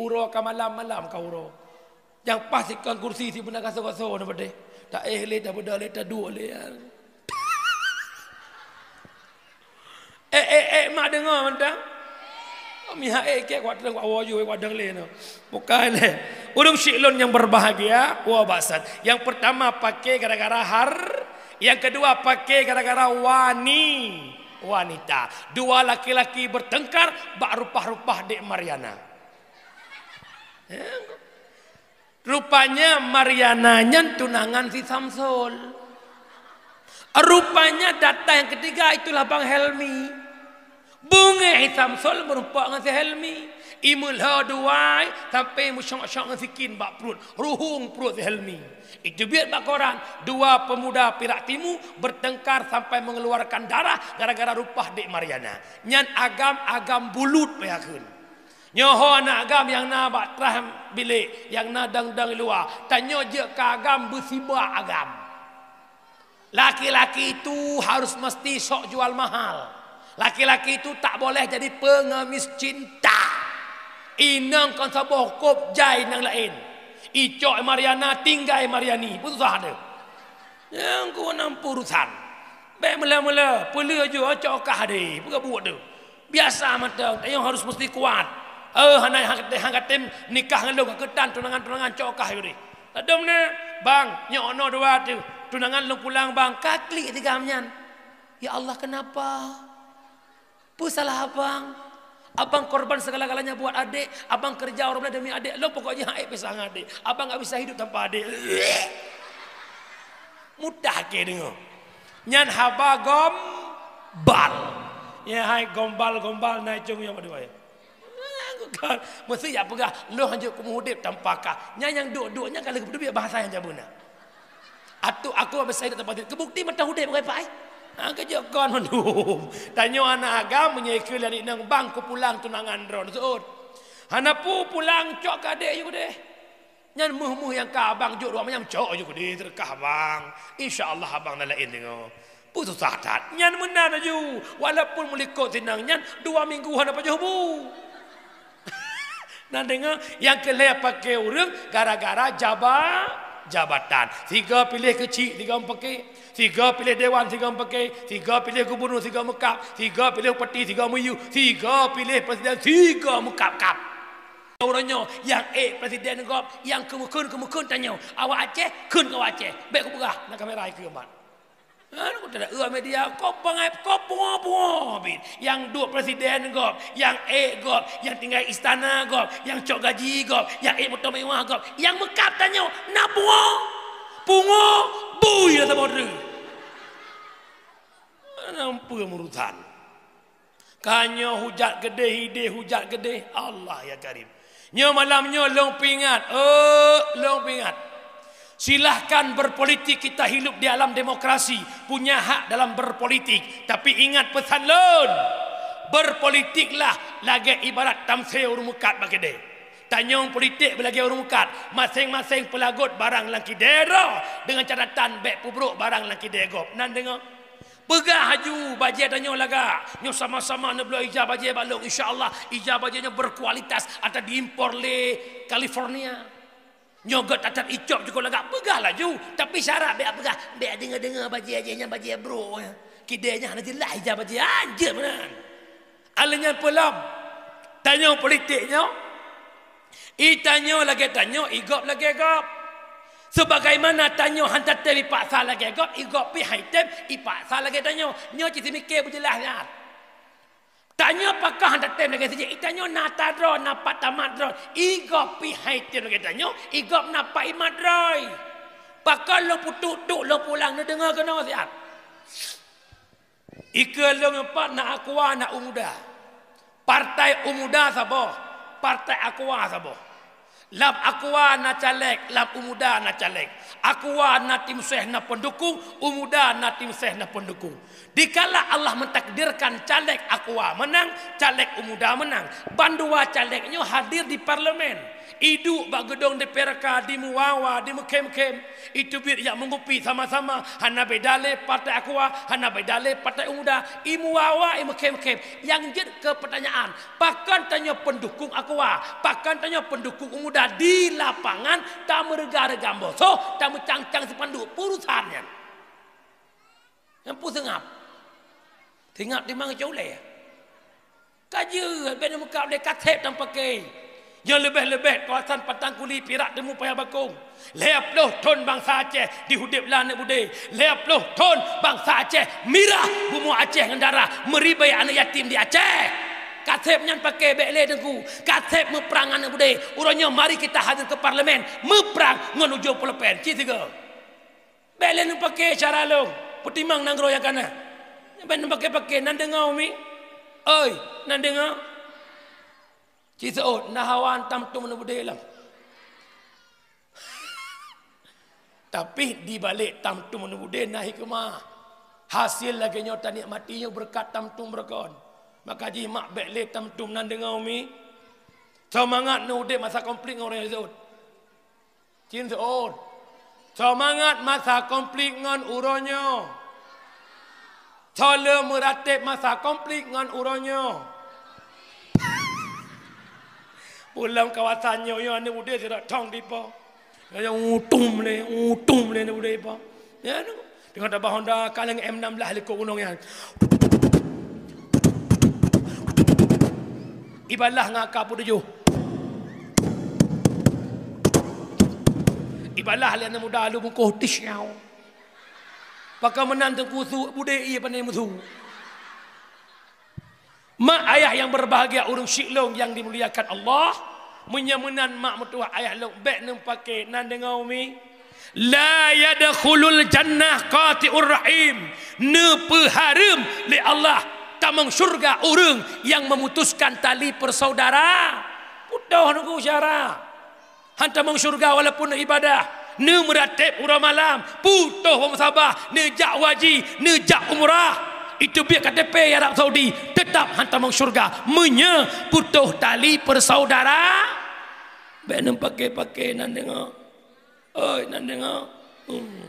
uroe ka malam, malam ka uroe. Nyang paih sikon kursi sibeuna gasoe-gasoe na patéh. Taéh lé, tabeudôh lé, taduek lé. Eh, eh, eh, mak deungoe mantong. Mihak eh, kek kuat teung, kuat woe ju, kuat dang lé no. Bukan, eh. Ureuëng syik lôn nyang berbahagia, wa basat. Yang pertama pakai gara-gara har, yang kedua pakai gara-gara wani, wanita. Dua laki-laki bertengkar bak rupah-rupah Dek Mariana. Ya. Rupanya Mariana nyan tunangan si Samsul. Rupanya datang yang ketiga itulah Bang Helmi. Beungéh si Samsul meurumpok ngon si Helmi. Imeulhö dua ai sampai meusyok-syok ngon sikin bak pruet. Ruhung pruet si Helmi. Itu biet bak koran, dua pemuda Pirak Timu bertengkar sampai mengeluarkan darah gara-gara rupah Dek Mariana. Nyan agam-agam bulut payah kheun. Nyoe ho aneuk agam nyang na bak trah bilék, nyang na dang-dang luwa. Tanyoe jeuet keu agam beusiba agam. Laki-laki itu harus mesti sok jual mahal. Laki-laki itu tak boleh jadi pengemis cinta. Inong kon saboh kop jai nyang laén. Icok Mariana tinggai Mariani. Peue susah deh. Nyang ku nam urusan. Bék meula-meula, peuleueh ju cok kah deh. Peue buet deh. Biasa mantong, tanyoe harus mesti kuat. Eh, hana hang katem, hang katem nikah ngon lôn, keutan tunangan-tunangan cok kah yuri. Ladom na, bang, nyoe ono dua tu. Tunangan lôn pulang, bang, ka klik tigam nyan. Ya Allah, kenapa? Peue salah abang? Abang korban segala-galanya buat adik, abang kerja orang lain demi adik, lôn pokoknya hak ék pisah ngon adik. Abang nggak bisa hidup tanpa adik. Mudah ke dengar. Nyan haba gombal. Ya hai gombal-gombal naik cung yang berdua ya. Kan, mesti ya peugah, lôn hanjeuet keu meuhudép tanpa kah. Nyan nyang duek-duek nyan ka lheueh geupeuduek bahasa nyang jameun na. Atu aku habéh saidek teupati. Keu bukti mata udép bukai pai. Ha, keujok kon mandum. Tanyoe aneuk agam meunyoe ikeu lé aneuk inong bang kupulang tunangan droe seuôt. Hana peue pulang cok keu adék yue keudeh. Nyan méuh-méuh nyang ka abang jok dua manyam cok yue keudeh teureukah abang. Insya Allah abang na laén deungoe. Peue susah that. Nyan meunan laju. Walaupun meulikot sinang nyan dua minggu hana pajoh bu. Nan deungoe, nyang keu lhèe paké ureueng gara-gara jaba-, jabatan. Sigoe piléh keuchik, sigoe meupaké. Sigoe piléh dewan, sigoe meupaké. Sigoe piléh gubunur, sigoe meukab. Sigoe piléh bupati, sigoe meuyue. Sigoe piléh presiden, sigoe meukab-kab. Uroe nyoe, nyang ék presiden gob, nyang keumeukheun-keumeukheun tanyoe. Awak Aceh, kheun keu awak Aceh. Bèk kupeugah, na kamera ikeu mat. Lalu kata, "Eh, media, kau bangai, kau pungo-pungo bit. Nyang duek presiden gob, nyang ék gob, nyang tinggai istana gob, nyang cok gaji gob, nyang ék moto mewah gob, nyang meukab tanyoe na pungo, pungo, bui rasa bodeu." Nampu urusan. Ka nyoe hujat geudeh, ideh hujat geudeh. Allah ya Karim. Nyoe malam nyoe lôn peuingat, eh, lôn peuingat. Silahkan berpolitik, kita hidup di alam demokrasi, punya hak dalam berpolitik. Tapi ingat pesan lôn, berpolitiklah lagèe ibarat tamsé ureueng meukat bak keudè. Tanyoe politik lagèe ureueng meukat, maséng-maséng peulagot barang lam kidè droe deungon catatan bèk peubrôk barang lam kidè gob. Nan deungoe. Peugah laju bajèe tanyoe lagak. Nyoe sama-sama neubloe ija bajèe bak lôn. Insya Allah, ija bajèe nyoe berkualitas atau diimpor lé California. Nyoe göt that-that icok cukôp lagak. Peugah laju. Tapi syarat bèk peugah, bèk deungoe-deungoe bajèe jih nyan bajèe brôk. Kidè nyan hana jeulaih ija bajèe. Hanjeuet meunan. Alèh nyan peue lom? Tanyoe politik nyoe. I tanyoe lagèe tanyoe, i gob lagèe gob. Sebagaimana tanyoe han tatém ipaksa lagèe gob, i gob pih han itém ipaksa lagèe tanyoe. Nyoe cit seumiké beujeulaih nyan. Tanyoe pakon han tatém lagèe si jih, i tanyoe na ata droe, na pat tamat droe. I gob pih han itém lagèe tanyoe, i gob na pat imat droe. Pakon lôn peutuk-tuk lôn pulang neudeungoe keunoe siat. Ikeue lôn nyoe pat na Aqua, na Umuda. Partai Umuda saboh, Partai Aqua saboh. Lam Aqua na caleg, lam Umuda na caleg. Aqua na tim ses na pendukung, Umuda na tim ses na pendukung. Dikala Allah mentakdirkan caleg Aqua menang, caleg Umuda menang, bandua caleg nyoe hadir di parlemen. Iduek bak geudong D P R K di Muwawa, di Meukhém-khém. Iteubiet jak meungupi sama-sama, hana beda lé partai Aqua, hana beda lé partai Umuda. I Muwawa, i Meukhém-khém. Nyang jeuet keu peutanyaan, pakon tanyoe pendukung Aqua, pakon tanyoe pendukung Umuda di lapangan, tameureuga-reuga boh soh, tameucang-cang sipanduk, peue urusan nyan. Nyang peue seungab? Seungab timang cok ulèe. Ka jeuet, bèk neumeukat lé ka sép tameupakè. Nyoe leubeh-leubeh kawasan Patang Kuli, Pirak, Teumue, Paya Bakong. Lhèe ploh thon bansa Aceh di udép lam aneuk beudé. Lhèe ploh thon bansa Aceh mirah bumoe Aceh ngon darah, meuribèe aneuk yatim di Aceh. Ka sép nyan pakè bèk lé Teungku. Ka sép meuprang aneuk beudé. Uroe nyoe mari kita hadir ke parlemen, meuprang ngon ujông pulpen. Cit sigoe. Bèk lé neupakè cara lôn, peutimang nanggroe nyang ka na. Bèk neupakè-pakè, nan deungoe mi. Oi, nan deungoe. Ci seuôt, na hawa tam tum aneuk beudé lom. Tapi di balek tam tum aneuk beudé na hikmah. Hasil lagèe nyoe tanikmati nyoe beureukat tam tum beureugon. Maka jih mak bèk lé tam tum nan deungoe mi. Seumangat neuudép masa konflik ngon ureueng seuôt. Cin seuôt. Seumangat masa konflik ngon uroe nyoe. Soe le meuratéb masa konflik ngon uroe nyoe. Pulang kawasan nyoe, nyoe aneuk udép sidroe thong dipo. Nyoe utum lé, utum lé aneuk udép dipo. Ya, tu. Teungoh tabah Honda kaleng M enam belas likot gunong nyan. Ibalah ngon ka peutujoh. Ibalah lé aneuk muda lu bungkôh tisyau. Pakon meunan Teungku su beudé ie pane meusu. Mak ayah yang berbahagia, ureuëng syik lôn yang dimuliakan Allah, meunyoe meunan mak meutuwah ayah lôn, bék neupaké nan deungoe umi. La yadkhulul jannah qati'ur rahim. Neupeuhareuem lé Allah tamong syurga ureuëng yang memutuskan tali persaudaraan. Putôh nunggu syara. Han tamong syurga walaupun ibadah, neumeuratéb uroe malam, putôh beumusabah, neujak haji, neujak umrah, iteubiet K T P Arab Saudi, teutap han tamong syurga. Meunyoe putôh tali persaudaraan, bék neupaké-paké nan deungoe. Oi, nan deungoe. Hmm.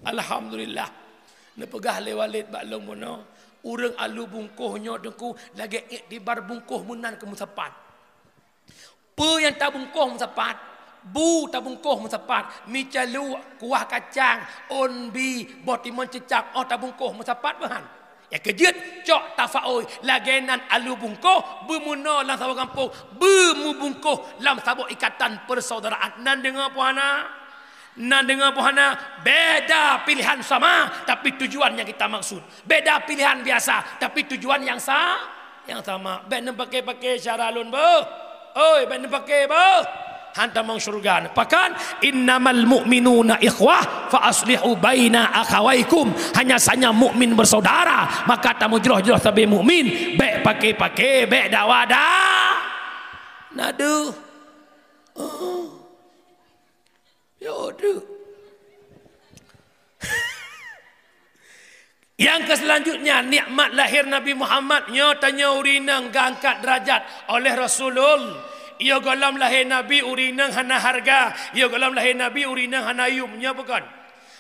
Alhamdulillah. Neupeugah lé Walid bak lôn bunoe, ureuëng alu bungkôh nyoe teungku lagée iktibar bungkôh meunan keu meusapat. Peue nyang tabungkôh meusapat? Bu tabungkôh meusapat, mi caluek, kuah kacang, ôn bi, boh timon ceucam, óh tabungkôh meusapat beuhan. Nyang keujeuet cok tafaôi, lagée nan alu bungkôh beumeunoe lam saboh gampông, beumeubungkôh lam saboh ikatan persaudaraan. Nan deungoe puhana? Nan deungoe puhana? Beda pilihan sama, tapi tujuan yang kita maksud. Beda pilihan biasa, tapi tujuan yang sa-, yang sama. Bék neupaké-paké syara lôn beuh. Oi, bék neupaké beuh. Han tamong syurga. Pakon? Innamal mu'minuna ikhwah fa aslihu baina akhawaikum. Hanya saja mukmin bersaudara, maka tamujroh-jroh sabe mukmin. Bék paké-paké, bék dawa da. Naduh. Oh. Ya, deuh. Nyang keu selanjutnya, nikmat lahir Nabi Muhammad nyoe tanyoe ureuëng inong geuangkat derajat oleh Rasulul. Yoh gohlom lahé Nabi ureuëng inong hana hareuga, yoh gohlom lahé Nabi ureuëng inong hana yuem, nyoe bukon?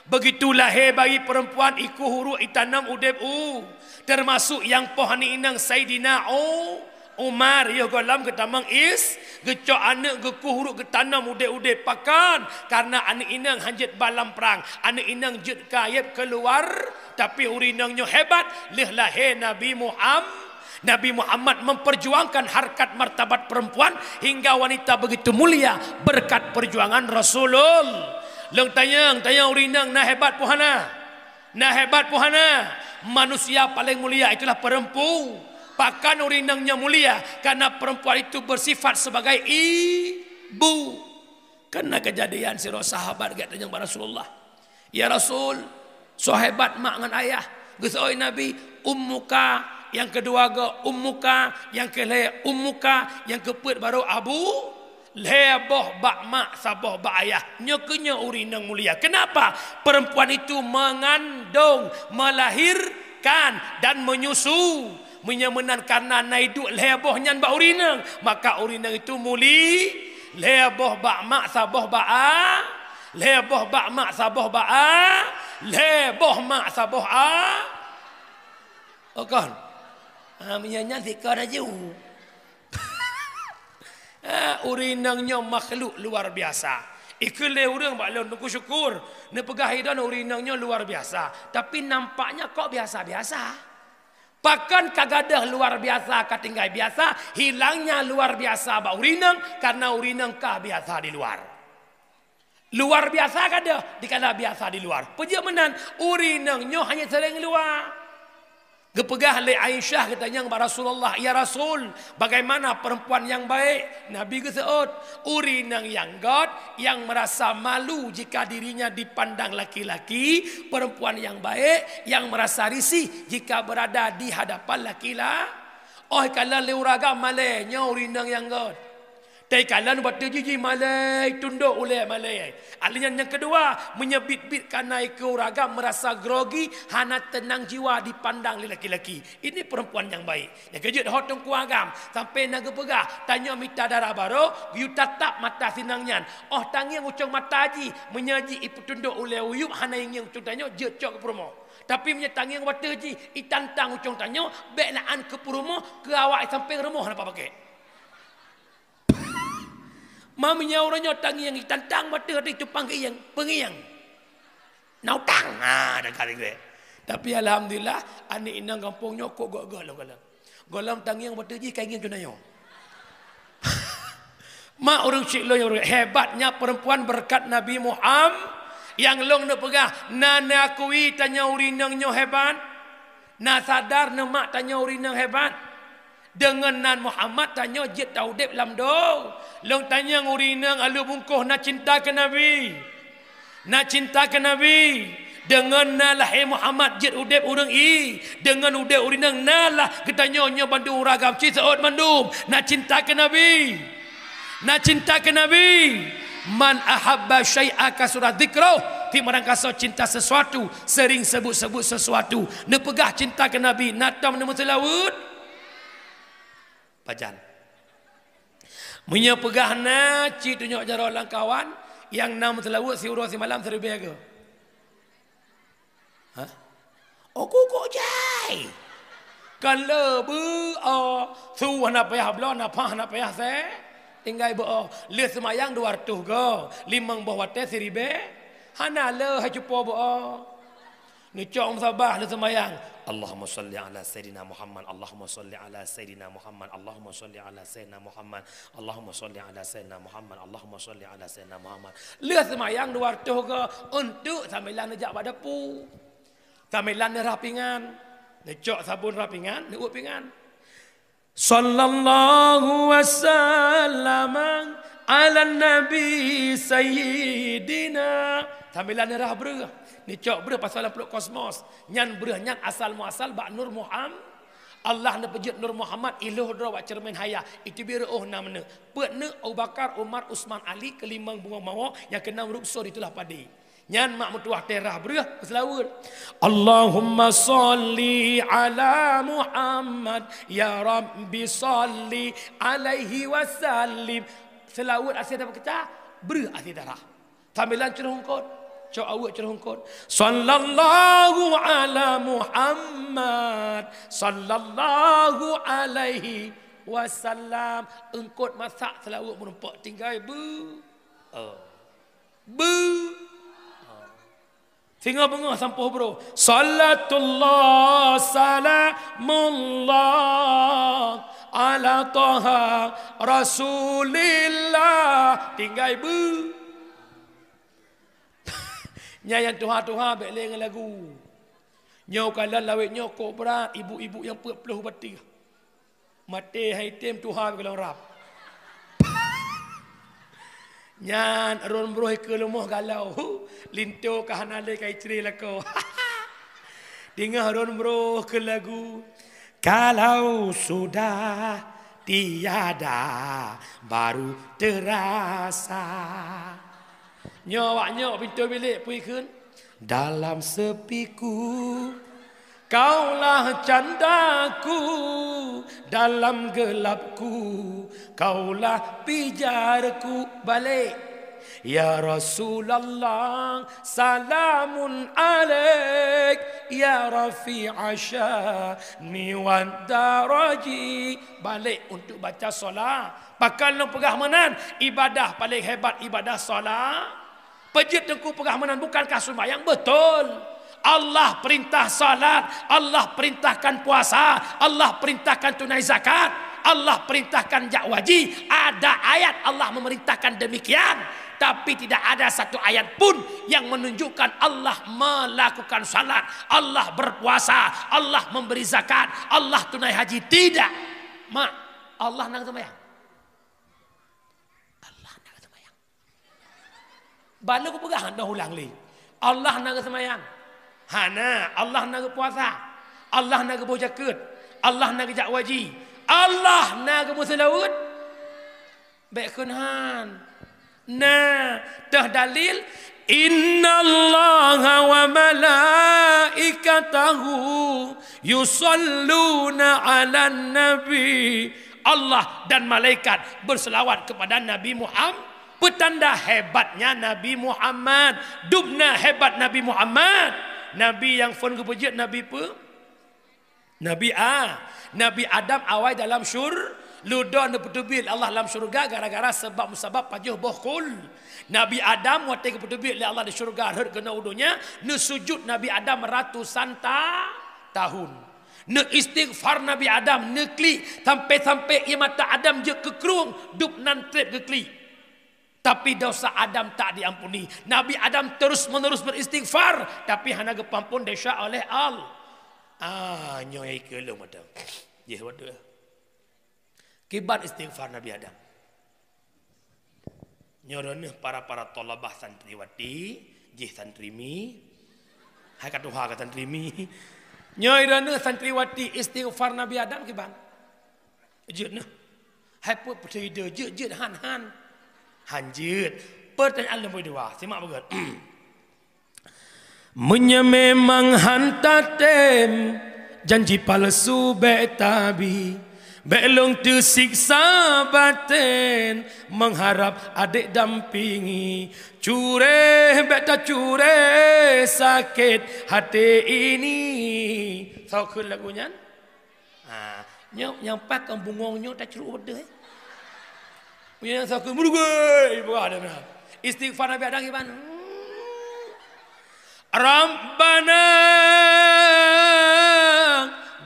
Begitu lahé bayi perempuan, ikueh uruek itanom udeb u, termasuk nyang poh aneuk inong Saidina U-, Umar, yoh gohlom geutamong is, geucok aneuk geukueh uruek geutanom udeb-udeb. Pakon? Karena aneuk inong hanjeuet ba lam prang, aneuk inong jeuet kayeb keuluar, tapi ureuëng inong nyoe hebat, lheueh lahé Nabi Muham-, Nabi Muhammad memperjuangkan harkat martabat perempuan hingga wanita begitu mulia berkat perjuangan Rasulul. Lôn tanyong, tanyong ureuëng inong na hebat puhana? Na hebat puhana? Manusia paling mulia itulah perempu-, pakon ureuëng inong nyoe mulia? Karena perempuan itu bersifat sebagai ibu. Kan na keujadian sidroe sahabat geutanyong bak Rasulullah, "Ya Rasul, soe hebat mak ngon ayah?" Geuseuôt Nabi, "Ummuka," nyang keudua goe, "Ummuka," nyang keulhée, "Ummuka," nyang keupeuet baru Abu, lhée boh bak mak, saboh bak ayah. Nyoe keuh nyoe ureuëng inong mulia. Kenapa? Perempuan itu mengandung, melahirkan, dan menyusu. Meunyoe meunan karena na iduek lhée boh nyan bak ureuëng inong, maka ureuëng inong itu muli-, lhée boh bak mak, saboh bak a-, lhée boh bak mak, saboh bak a-, lhée boh mak, saboh a-, oh kon? Ha, meunyoe nyan sikoe laju. Ha, ureuëng inong nyoe makhluk luar biasa. Ikheun lé ureuëng bak lôn, teungku syukur, neupeugah idon ureuëng inong nyoe luar biasa, tapi nampaknya kok biasa-biasa. Pakon ka gadôh luar biasa ka tinggai biasa, hilangnya luar biasa bak ureuëng inong karena ureuëng inong ka biasa di luar. Luar biasa gadôh dikala biasa di luar. Peujeuet meunan, ureuëng inong nyoe hanya seuring luar. Geupeugah lé Aisyah geutanyong bak Rasulullah, "Ya Rasul, bagaimana perempuan yang baik?" Nabi geuseuôt, "Ureuëng inong nyang göt, yang merasa malu jika dirinya dipandang laki-laki, perempuan yang baik, yang merasa risih jika berada di hadapan laki-la." Óh kalon lé ureuëng agam malée, nyoe ureuëng inong nyang göt. Teukalon watée jih, jih malée, tundok ulée malée. Alheuh nyan nyang keudua, meunyoe bit-bit kana ikeue ureuëng agam merasa grogi, hana teunang jiwa dipandang lé laki-laki. Ini perempuan yang baik. Nyang keujeuet ho teungku agam, sampai na geupeugah, tanyoe mita dara barô, geuyue tatap mata si inong nyan. Óh tangieng ucong mata jih, meunyoe jih ipeutundok ulée uyueb hana ingieng ucong tanyoe, jeuet cok keu peurumoh. Tapi meunyoe tangieng watée jih itantang ucong tanyoe, bék laan keu peurumoh, keu awak sampai rumoh hana pakai. Ma meunyoe uroe nyoe tangieng itantang watée teuh cupang keu ieng, peungieng. Na utang, ha, dan kali gue. Tapi alhamdulillah, aneuk inong gampông nyoe kok gok-gok lom gohlom. Gohlom tangieng watée jih ka ingieng cunayong. Mak ureuëng syik lôn, hebatnya perempuan berkat Nabi Muhammad, nyang lôn neupeugah, na neukui tanyoe ureuëng inong nyoe hebat? Na sadar neumak tanyoe ureuëng inong hebat? Deungon nan Muhammad tanyoe jeuet taudeb lam do. Lôn tanyong ureueng inong alue bungkôh na cinta keu Nabi? Na cinta keu Nabi? Deungon na lahé Muhammad jeuet udeb ureueng ie. Deungon udeb ureueng inong na lah geutanyoe nyoe bandum ureueng agam ci seuôt mandum. Na cinta keu Nabi? Na cinta keu Nabi? Man ahabba syai'a kasura dzikrah. Tiep meurangkasoe cinta sesuatu, sering sebut-sebut sesuatu. Neupeugah cinta keu Nabi, na tom neumeuseulaweuet? Pajan. Meunyoe peugah na cit tunyok jaroe lam kawan, nyang na meuseulaweuet siuroe simalam siribèe keu? Hah? Oh, kuku jai. Kan le beu, oh, su hana payah bloe, nafah hana payah sè. Tinggai beu, oh, lheueh seumayang dua reutôh go, limong boh watèe siribèe. Hana le hai cupo beu, oh. Neucok musabah lheueh seumayang. Allahumma shalli ala sayyidina Muhammad, Allahumma shalli ala sayyidina Muhammad, Allahumma shalli ala sayyidina Muhammad, Allahumma shalli ala sayyidina Muhammad, Allahumma shalli ala sayyidina Muhammad. Lheueh seumayang dua reutôh go, untuk sambilan neujak bak dapu. Sambilan neurhah pingan. Neucok sabon rhah pingan, neuuet pingan. Sallallahu wasallam ala nabi sayyidina. Sambilan neurhah breuh. Neucok breuh pasal lam pluet kosmos. Nyan breuh nyan asal muasal bak Nur Muhammad. Allah neupeujeuet Nur Muhammad ilôh droe bak ceureumen haya. Iteubiet reuôh na meuneuk. Peuet neuk Abu Bakar, Umar, Utsman, Ali, keulimong bungöng mawö, nyang keunam rukso diteulah padé. Nyan mak meutuwah teurah breuh meuseulaweuet. Allahumma shalli ala Muhammad, ya Rabbi shalli alaihi wasallim. Seulaweuet asie tapeukeujah, breuh asie darah. Sambilan cureueng eungkôt, cok aweuek cureueng eungkôt. Sallallahu ala Muhammad, sallallahu alaihi wasallam. Eungkôt masak seulaweuet meurumpok tinggai beu. Oh. Beu. Singoh beungoh sampoh brôh. Salatullah, salamullah, ala Taha Rasulillah. Tinggai beu. Nyan nyang tuha-tuha bèk lé ngon lagu. Nyoe kalon lawét nyoe kok brat, ibu-ibu nyang peuet ploh batih. Maté hai tem tuha bak golom rab. Nyan rôn broh keu leumoh galau. Linto ka hana lé ka icre lakoe. Deungoh rôn broh keu lagu. Kalau sudah tiada baru terasa. Nyoe awak nyoe pintoe bilék pui kheun. Dalam sepiku, kaulah candaku, dalam gelapku, kaulah pijarku. Balik. Ya Rasulullah, salamun alaik, ya rafi'a sya'ni wad daraji. Balik untuk baca salat. Pakon lôn peugah meunan, ibadah paléng hebat ibadah salat. Peue jeuet Teungku peugah meunan, bukankah sumbayang? Beutôi. Allah perintah salat, Allah perintahkan puasa, Allah perintahkan tunai zakat, Allah perintahkan jak haji. Ada ayat Allah memerintahkan demikian, tapi tidak ada satu ayat pun yang menunjukkan Allah melakukan salat, Allah berpuasa, Allah memberi zakat, Allah tunai haji. Tidak. Mak, Allah na geusumbayang. Allah na geusumbayang. Ban lôn kupeugah, hana ulang lé. Allah na geusumbayang? Hana. Allah na geupuasa? Allah na geuboh jakeuet? Allah na geujak haji? Allah na geumeuseulaweuet? Bèk kheun han. Na, teuh dalil, "Innallaha wa malaikatahu yusalluna 'alan nabi." Allah dan malaikat berselawat kepada Nabi Muhammad. Peutanda hebatnya Nabi Muhammad. Dubna hebat Nabi Muhammad. Nabi nyang phôn geupeujeuet Nabi peue? Nabi A-, Nabi Adam awai dalam syur-, ludoe neupeuteubiet lé Allah lam syeuruga gara-gara sabab musabab pajoh boh khul. Nabi Adam watèe geupeuteubiet lé Allah di syeuruga rhot keunoe u donya, neusujut Nabi Adam ratusan ta-, tahun. Neuistighfar Nabi Adam, neuklik, sampai-sampai ié mata Adam jeuet keu krueng, dub nan trép geuklik. Tapi dosa Adam tak diampuni. Nabi Adam terus-menerus beristighfar, tapi hana geupeuampon desya oleh Al-, ah, nyoe ikeu lôn mantong. Jih waduh. Kiban istighfar Nabi Adam. Nyoe droeneuh para-para thalabah santriwati, jih santri mi. Hai ka tuha ka santri mi. Nyoe droeneuh santriwati, istighfar Nabi Adam kiban? Jeuet neuh. Hai peue peuteuide jeuet, jeuet han, han. Han jeuet. Pertanyaan nombor dua, simak beugét. Meunyoe memang han tatem, janji palsu bék tabi, bék lôn teusiksa baten, mengharap adék dampingi, cureh bék tacureh sakét hati ini. Soe kheun lagu nyan? Ha, nyoe nyang pakai bungong nyoe tacuruk beudeuh, eh. Nyang soe kheun meurugui, buah dah beuna. Istighfar Nabi Adam kiban? Hmm. Rabbana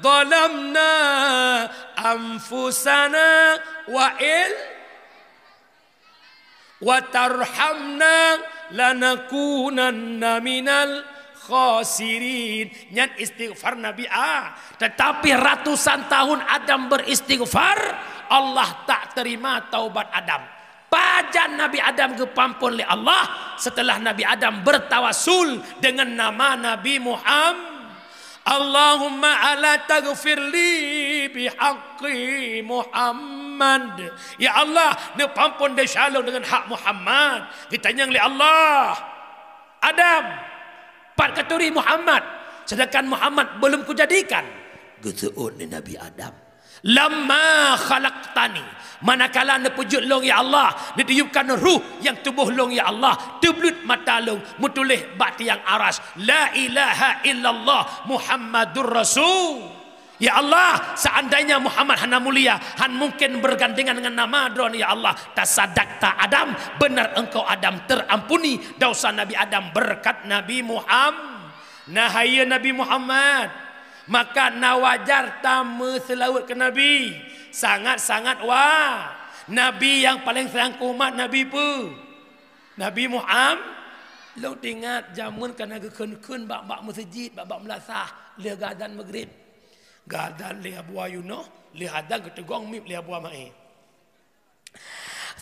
zalamna anfusana wa il wa tarhamna lanakunanna minal khasirin. Nyan istighfar Nabi A. Tetapi ratusan tahun Adam beristighfar, Allah tak terima taubat Adam. Pajan Nabi Adam geupampon lé Allah setelah Nabi Adam bertawasul dengan nama Nabi Muhammad. Allahumma ala taghfirli bihaqqi Muhammad. Ya Allah, neupampon desya lôn dengan hak Muhammad. Geutanyong lé Allah, Adam, pat katuri Muhammad, sedangkan Muhammad belum kujadikan? Geuseuôt lé Nabi Adam, lamma khalaqtani, manakala neupeujeuet lôn ya Allah, neutiupkan ruh nyang tuboh lôn ya Allah, teubleuet mata lôn, meutuléh bak tiang aras, la ilaha illallah Muhammadur Rasul. Ya Allah, seandainya Muhammad hana mulia, han mungkin bergandengan dengan nama Droeneuh ya Allah. Tasadakta Adam, benar engkau Adam terampuni dosa Nabi Adam berkat Nabi Muhammad. Nah, hai Nabi Muhammad, maka na wajar tameuseulaweuet keu Nabi. Sangat-sangat wa. Nabi nyang paleng sayang keu umat Nabi peue? Nabi Muhammad. Lôn teuingat jameun ka na geukheun-kheun bak-bak meuseujid, bak-bak meulasah, lheueh geuadan Maghrib. Geuadan lé Abu Ayunoh, lheueh adan geuteugong mib lé Abu Amae.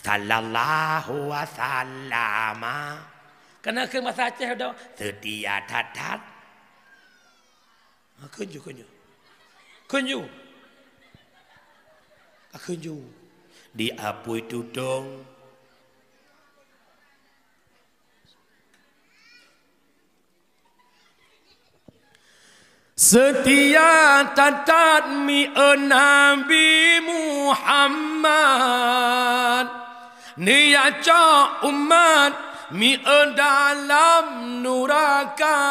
Sallallahu wasallama. Kana keu masa Aceh dah seutia that-that. Ha, keunju, keunju. Keunju. Ha, keunju. Di apui tutong. Seutia that-that mi-, eh, Nabi Muhammad, neuyacok umat mi-, eh, dalam nuraka,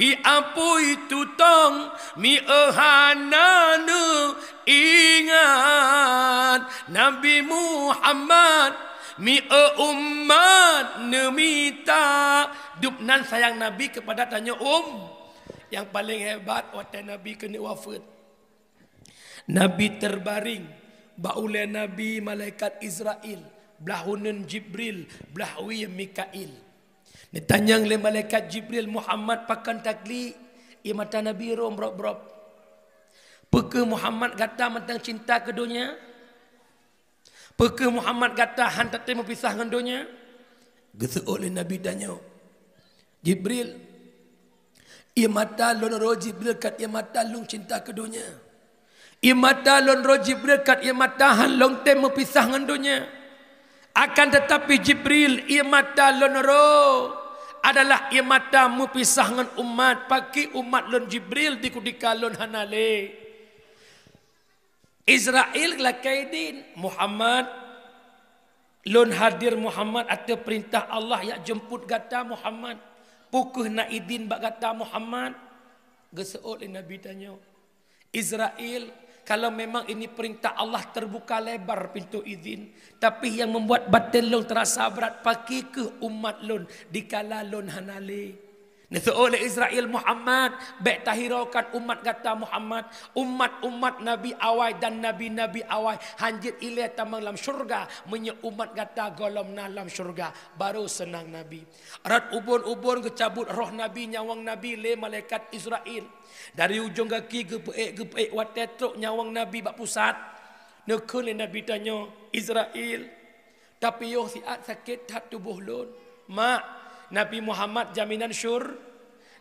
di apui tutong mi-, eh, hana neu- Ingat, Nabi Muhammad, mi-, eh, umat neumita. Dubnan sayang Nabi kepada tanyoe um. Nyang paleng hebat watée Nabi keuneuk wafeuet. Nabi teubaring, bak ulée Nabi malaikat Israil, blah uneuen Jibril, blah wie Mikail. Neutanyong lé malaikat Jibril, "Muhammad, pakon taklik? Ié mata Nabi rom brok-brok. Peu kheueh Muhammad gata mantong cinta keu donya? Peu kheueh Muhammad gata han tatem meupisah ngon donya?" Geuseuôt lé Nabi tanyoe, "Jibril, ié mata lôn roh Jibril kat ié mata lôn cinta keu donya. Ié mata lôn roh Jibril kat ié mata han lôn tem meupisah ngon donya. Akan tetapi Jibril, ié mata lôn roh adalah ié mata meupisah ngon umat, pakri umat lôn Jibril di kutika lôn hana lé." Israil lakée idin, "Muhammad, lôn hadir Muhammad ateueh peurintah Allah jak jeumput gata Muhammad. Peu kheueh na idin bak gata Muhammad?" Geuseuôt lé Nabi tanyoe, "Israil, kalau memang ini perintah Allah, terbuka lebar pintu izin, tapi yang membuat batin lôn terasa berat pakri kheueh umat lôn dikala lôn hana lé." Neuseuôt lé Israil, "Muhammad, bék tahirokan umat gata Muhammad. Umat-umat Nabi awai dan nabi-nabi awai han jeuet ilée tamong lam syeuruga. Meunyoe umat gata gohlom na lam syeuruga, baru seunang Nabi." Rot ubon-ubon geucabut roh Nabi, nyawöng Nabi lé malaikat Israil. Dari ujong gaki geupeuék-geupeuék watée trok nyawöng Nabi bak pusat. Neukheun lé Nabi tanyoe, "Izrail, tapiôh siat sakét that tuboh lôn." Mak, Nabi Muhammad jaminan syur-,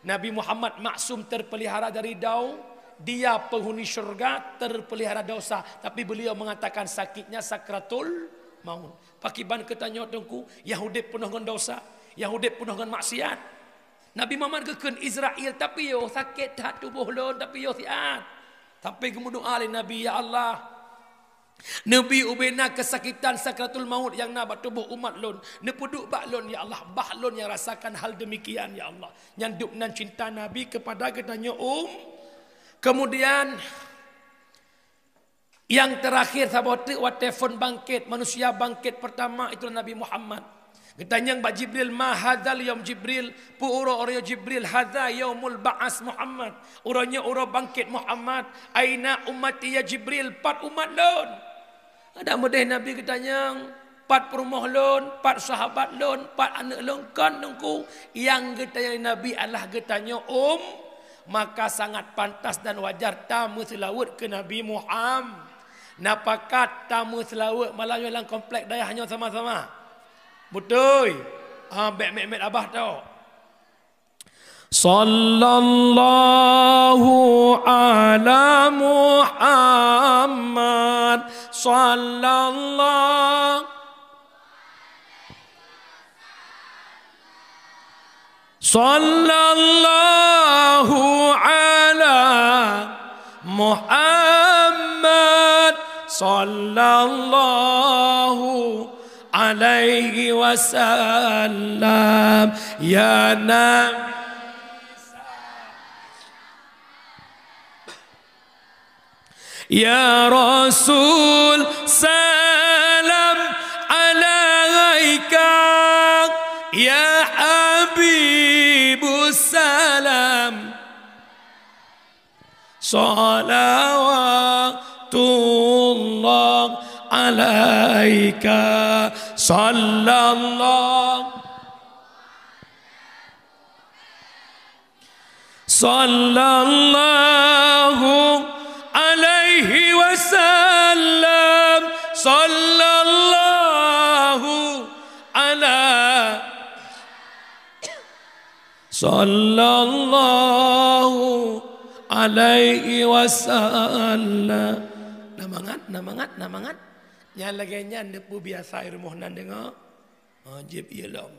Nabi Muhammad maksum terpelihara dari dau, dia penghuni syurga terpelihara dosa. Tapi beliau mengatakan sakitnya sakratul maut. Pakiban keu tanyoe Teungku, nyang udép peunoh ngon dosa, nyang udép peunoh ngon maksiat. Nabi Muhammad geukheun, "Izrail, tapiôh sakét that tuboh lôn, tapiôh siat." Sampai geumeudoa lé Nabi, "Ya Allah, neubi ubena keusakitan sakratul maut nyang na bak tuboh umat lôn, neupeuduek bak lôn, ya Allah, bah lôn nyang rasakan hal demikian, ya Allah." Nyan dub nan cinta Nabi kepada geutanyoe um. Kemudian, nyang terakhir saboh teuk watée phon bangkét, manusia bangkét pertama itulah Nabi Muhammad. Geutanyong bak Jibril, "Ma hadzal yaum Jibril?" Peue uroe-uroe nyoe Jibril? "Hadza yaumul ba'as Muhammad." Uroe nyoe uroe bangkét Muhammad. "Aina ummati ya Jibril?" Pat umat lôn? Adak meudeh Nabi geutanyong, "Pat peurumoh lôn, pat sahabat lôn, pat aneuëk lôn?" Kon Teungku, nyang geutanyong Nabi adalah geutanyoe um, maka sangat pantas dan wajar tameuseulaweuet keu Nabi Muhammad. Na pakat tameuseulaweuet malam nyoe lam komplek dayah nyoe sama-sama? Beutôi. Ha, bék met-met abah tok. Sallallahu ala Muhammad, sallallahu, sallallahu ala Muhammad, sallallahu alaihi wasallam. Ya Nabi, ya Rasul, salam alaika, ya Habibu, salam. Salawatullah alaika, sallallahu, sallallahu alaihi wasallam, sallallahu ala Sallallahu alaihi wasallam. Na mangat, na mangat, na mangat. Nyang lagée nyan neupeubiasa i rumoh nan deungoe. Ha, jieb ié lom.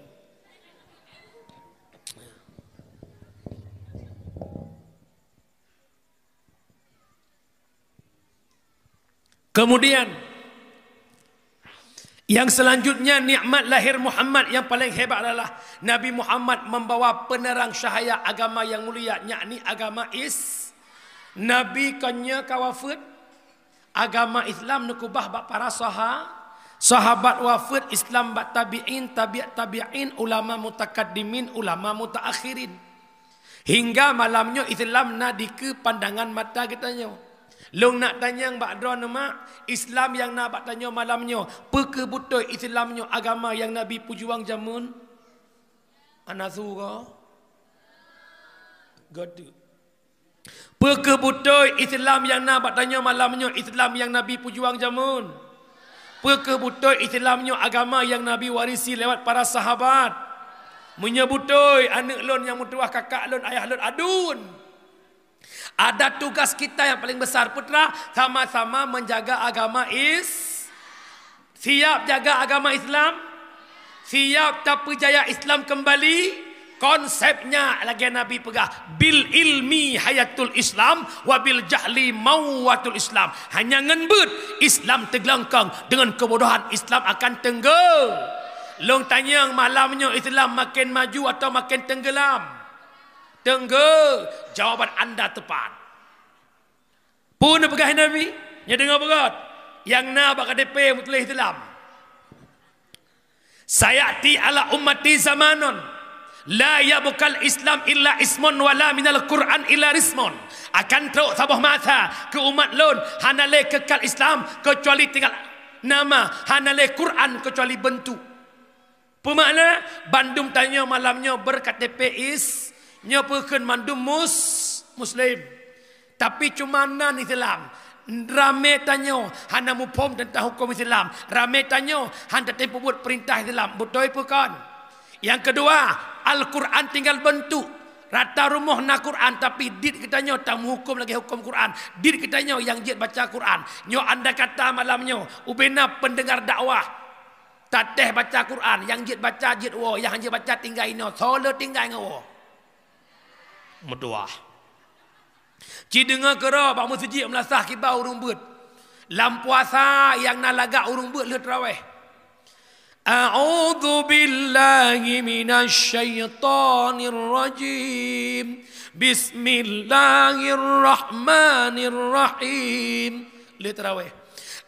Kemudian, yang selanjutnya, nikmat lahir Muhammad yang paling hebat adalah Nabi Muhammad membawa penerang cahaya agama yang mulia, yakni agama Is-, Nabi kon nyoe ka wafeuet, agama Islam neukubah bak para saha-, sahabat wafeuet, Islam bak tabi'in, tabi' tabi'in, ulama mutakaddimin, ulama mutaakhirin. Hingga malam nyoe Islam na dikeue pandangan mata geutanyoe. Lôn nak tanyong bak droeneuh mak, Islam nyang na bak tanyoe malam nyoe, peu kheueh beutôi Islam nyoe agama nyang Nabi peujuang jameun? Hana su ko? Geuteuk. Peu kheueh beutôi Islam nyang na bak tanyoe malam nyoe Islam nyang Nabi peujuang jameun? Peu kheueh beutôi Islam nyoe agama nyang Nabi warisi lewat para sahabat? Meunyoe beutôi, aneuëk lôn nyang meutuwah, kakak lôn, ayah lôn, aduen. Ada tugas kita yang paling besar, putra, sama-sama menjaga agama Is-, siap jaga agama Islam? Siap tapeujaya Islam kembali? Konsepnya lagée Nabi peugah, "Bil ilmi hayatul Islam, wa bil jahli mauwatul Islam." Hanya ngon beuet Islam teuglengkong, dengan kebodohan Islam akan tengge-. Lôn tanyong malam nyoe Islam makin maju atau makin tenggelam? Tengge. Jawaban anda tepat. Peue neupeugah Nabi? Nyoe deungoe beugöt. Nyang na bak K T P meutuléh Islam. "Sayati ala ummati zamanun la yabqal Islam illa ismun wa la minal Qur'an illa rismun." Akan trok saboh masa keu umat lôn hana lé keukal Islam keucuali tinggal nama, hana lé Qur'an keucuali beuntuk. Peumakna, bandum tanyoe malam nyoe ber-K T P Is-, nyoe peukheun mandum mus-, Muslim. Tapi cuma nan Islam. Ramé tanyoe hana muphom teuntang huköm Islam. Ramé tanyoe hana tatem peubuet peurintah Islam. Beutôi peue kon? Nyang keudua, Al-Quran tinggai beuntuk. Rata rumoh na Quran, tapi diet geutanyoe tameuhuköm lagée huköm Quran. Diet geutanyoe nyang jeuet baca Quran. Nyoe andai kata malam nyoe ubena peundeungar dakwah, tatéh baca Quran, nyang jeuet baca jeuet woe, nyang hana jeuet baca tinggai inoe, soe le tinggai ngon woe. Meutuah. Ci deungoe keudroe bak meuseujid meulasah kiban ureuëng beuet. Lam puasa nyang na lagak ureuëng beuet lheueh taraweh. A'udzu billahi minasy syaithanir rajim. Bismillahirrahmanirrahim. Lheueh taraweh.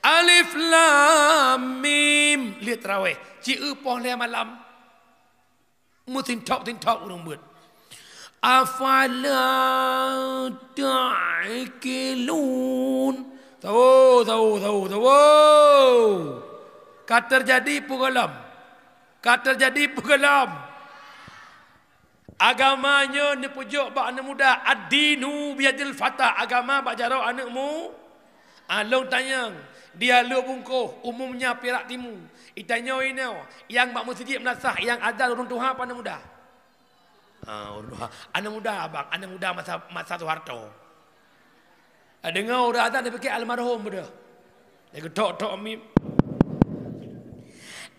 Alif lam mim. Lheueh taraweh. Ci eu poh lhée malam. Meusinthok-sinthok ureuëng beuet. Afala ta'qilun? Tawoe, tawoe, tawoe, tawoe. Ka teujadi peue gohlom? Ka teujadi peue gohlom? Agama nyoe neupeujok bak aneuëk muda, ad-dinu biyadil fata, agama bak jaroe aneuëk mu-, Ah, lôn tanyong, di Alue Bungkôh, umumnya Pirak Timu. Itanyoe inoe, nyang bak meuseujid meulasah, nyang azan ureuëng tuha apa aneuëk muda? Ah, ureuëng tuha. Aneuëk muda, abang, aneuëk muda masa, masa Soeharto. Ah, deungoe ureuëng azan, dia pikir almarhum beudôh. Dia geutok-tok mim.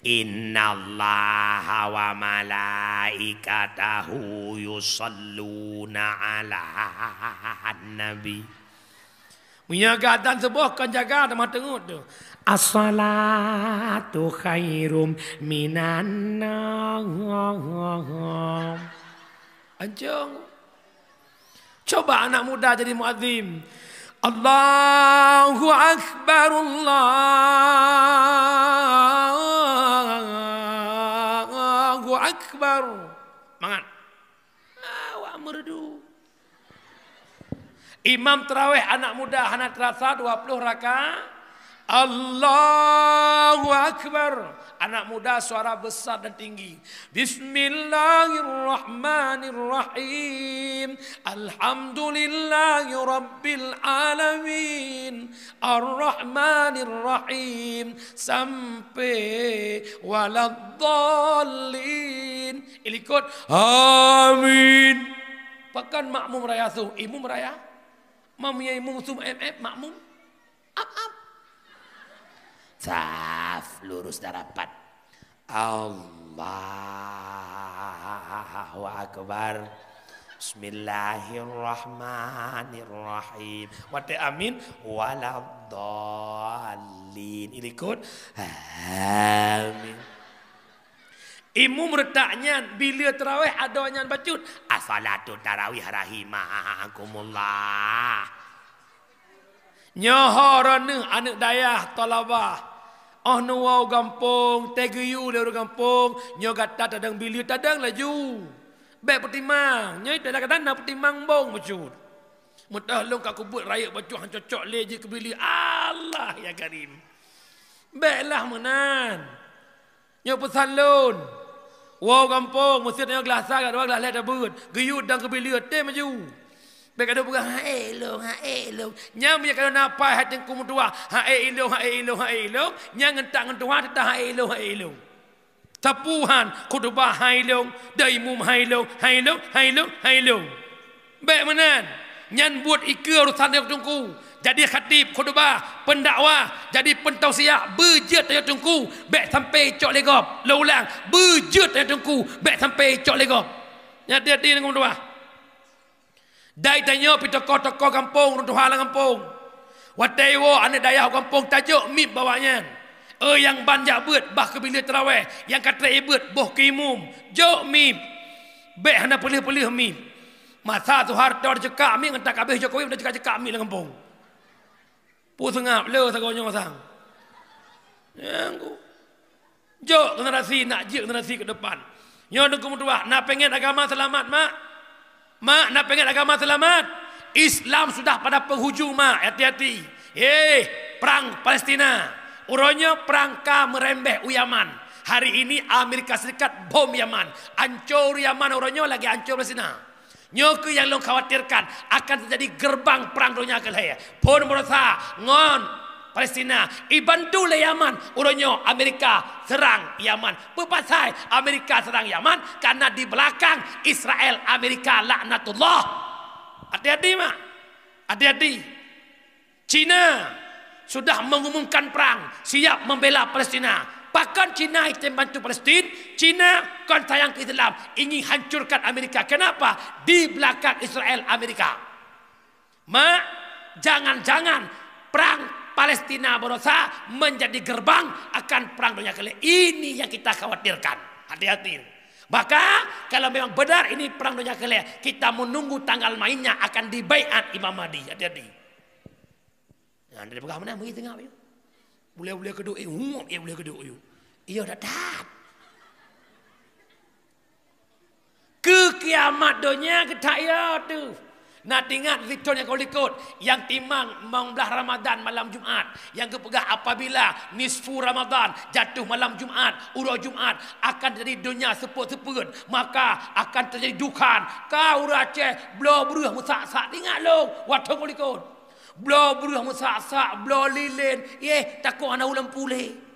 Innallaha wa malaikatahu yusalluna 'alan nabi. Meunyoe gata suboh kon jaga teuma teungeut tu. As-salatu khairum minan naum. Anjong. Coba anak muda jadi muazzin. Allahu Akbar, Allahu Akbar. Mangat. Awak merdu. Imam taraweh anak muda hana terasa dua puluh raka. Allahu Akbar. Anak muda suara besar dan tinggi. Bismillahirrahmanirrahim. Alhamdulillahi rabbil alamin. Arrahmanirrahim. Sampai waladdallin. Ilikot. Amin. Pakon makmum raya su, imum raya? Mam ya imum sum em em makmum. Ap ap. Saf lurus dan rapat. Allahu Akbar. Bismillahirrahmanirrahim. Watée amin, waladdallin. Ilikot. Amin. Imum reutak nyan, bila taraweh adoe nyan bacut, "As-salatu tarawih rahimakumullah." Nyoe ho droeneueh aneuëk dayah thalabah. Oh neuwoe u gampông, teugeuyue lé ureuëng gampông, nyoe gata tadong bila tadong laju. Bék peutimang, nyoe kadang-kadang na peutimang bong bacut. Meutoh lôn ka kubuet rayeuk bacut han cocok lé jeuet keu bila. Allah ya Karim. Béklah meunan. Nyoe peusan lôn. Woe gampông, meusé tanyoe glah sa, glah dua, glah lhée tabeuet. Geuyue dan keubileue, tem maju. Bék kadoe peugah, "Hai lôn, hai lôn." Nyang meunyoe kadoe na pai hai teungku meutuah, "Hai lôn, hai lôn, hai lôn." Nyang ngeuntak ngon tuha teutap, "Hai lôn, hai lôn." Sapeue han khutubah hai lôn, dan imum hai lôn, hai lôn, hai lôn, hai lôn. Bék meunan, nyan buet ikeue urosan tanyoe teungku. Jadi khatib, khutubah, pendakwah, jadi pentausiah, beujeuet tanyoe teungku, bék sampai cok lé gob. Lôn ulang, beujeuet tanyoe teungku, bék sampai cok lé gob. Nyan hati-hati teungku meutuah. Dai tanyoe pi tokoh-tokoh gampông, ureuëng tuha lam gampông. Watée woe aneuëk dayah u gampông tajok mip bak awaknyan. Eu nyang ban jak beuet bah keubileue taraweh, nyang ka treb beuet boh keu imum. Jok mip. Bék hana peuleueh-peuleueh mip. Masa Soeharto tacekak mik ngon tak habéh Jokowi meunan cekak-cekak mik lam gampông. Peue seungab le sagoe nyoe sang. Nyang ku. Jok generasi nak jeuet generasi ke depan. Nyoe teungku meutuah, na pengen agama selamat, mak? Mak, na pengen agama selamat? Islam sudah pada penghujung, mak. Hati-hati. Hei, perang Palestina. Uroe nyoe perang ka meurembeh u Yaman. Hari ini Amerika Serikat bom Yaman. Ancor Yaman uroe nyoe lagée ancor Palestina. Nyoe keuh nyang lôn khawatirkan, akan teujadi gerbang Perang Donya Keulhèe. Phôn beurasa ngon Palestina, ibantu lé Yaman. Uroe nyoe Amerika serang Yaman. Peue pasai Amerika serang Yaman? Karena di belakang Israel Amerika laknatullah. Hati-hati, mak. Hati-hati. Cina sudah mengumumkan perang, siap membela Palestina. Pakon Cina item bantu Palestin? Cina kon sayang keu Islam, ingin hancurkan Amerika. Kenapa? Di belakang Israel Amerika. Mak, jangan-jangan perang Palestina beurasa menjadi gerbang akan Perang Donya Keulhèe. Ini yang kita khawatirkan. Hati-hati. Maka, kalau memang benar ini Perang Donya Keulhèe, kita menunggu tanggal mainnya akan dibaiat Imam Mahdi. Hati-hati. Nah, dia peugah mana? Mui tengah, yuk. Bulèe-bulèe keudok, eh, hungok, eh, bulèe keudok, yuk. Iya, dak that. Keu kiamat donya geutak ya tu. Nah, ingat siton nyang ka likot, nyang timang limong blaih Ramadan malam Jumat, nyang geupeugah apabila nisfu Ramadan jatuh malam Jumat, uroe Jumat akan terjadi donya seupôt-seupôt, maka akan terjadi dukhan. Ka ureueng Aceh bloe breuh meusak-sak, ingat lôn, watèe ka likot. Bloe breuh meusak-sak, bloe lilén, yeh, takot hana ulôn puléh.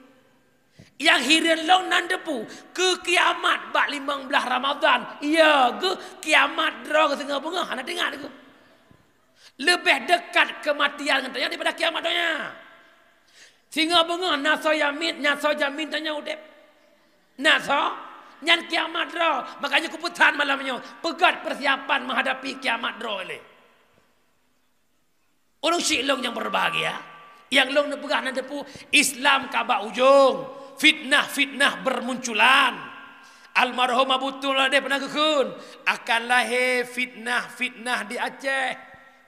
Nyang hireuen lôn nan teupeu, keu kiamat bak limong blaih Ramadan, iya geuh kiamat droe singoh beungoh, hana teuingat geuh. Leubeh dekat kematian ngon tanyoe daripada kiamat donya. Singoh beungoh na soe jamin, na soe jamin tanyoe udép. Na soe, nyan kiamat droe. Makanya kupeusan malam nyoe, peugöt persiapan menghadapi kiamat droe lé. Ureueng syik lôn nyang berbahagia, nyang lôn neupeugah nan teupeu, Islam ka bak ujong, fitnah-fitnah bermunculan. Almarhum Abu Tun Ladeh pernah geukheun, akan lahé fitnah-fitnah di Aceh.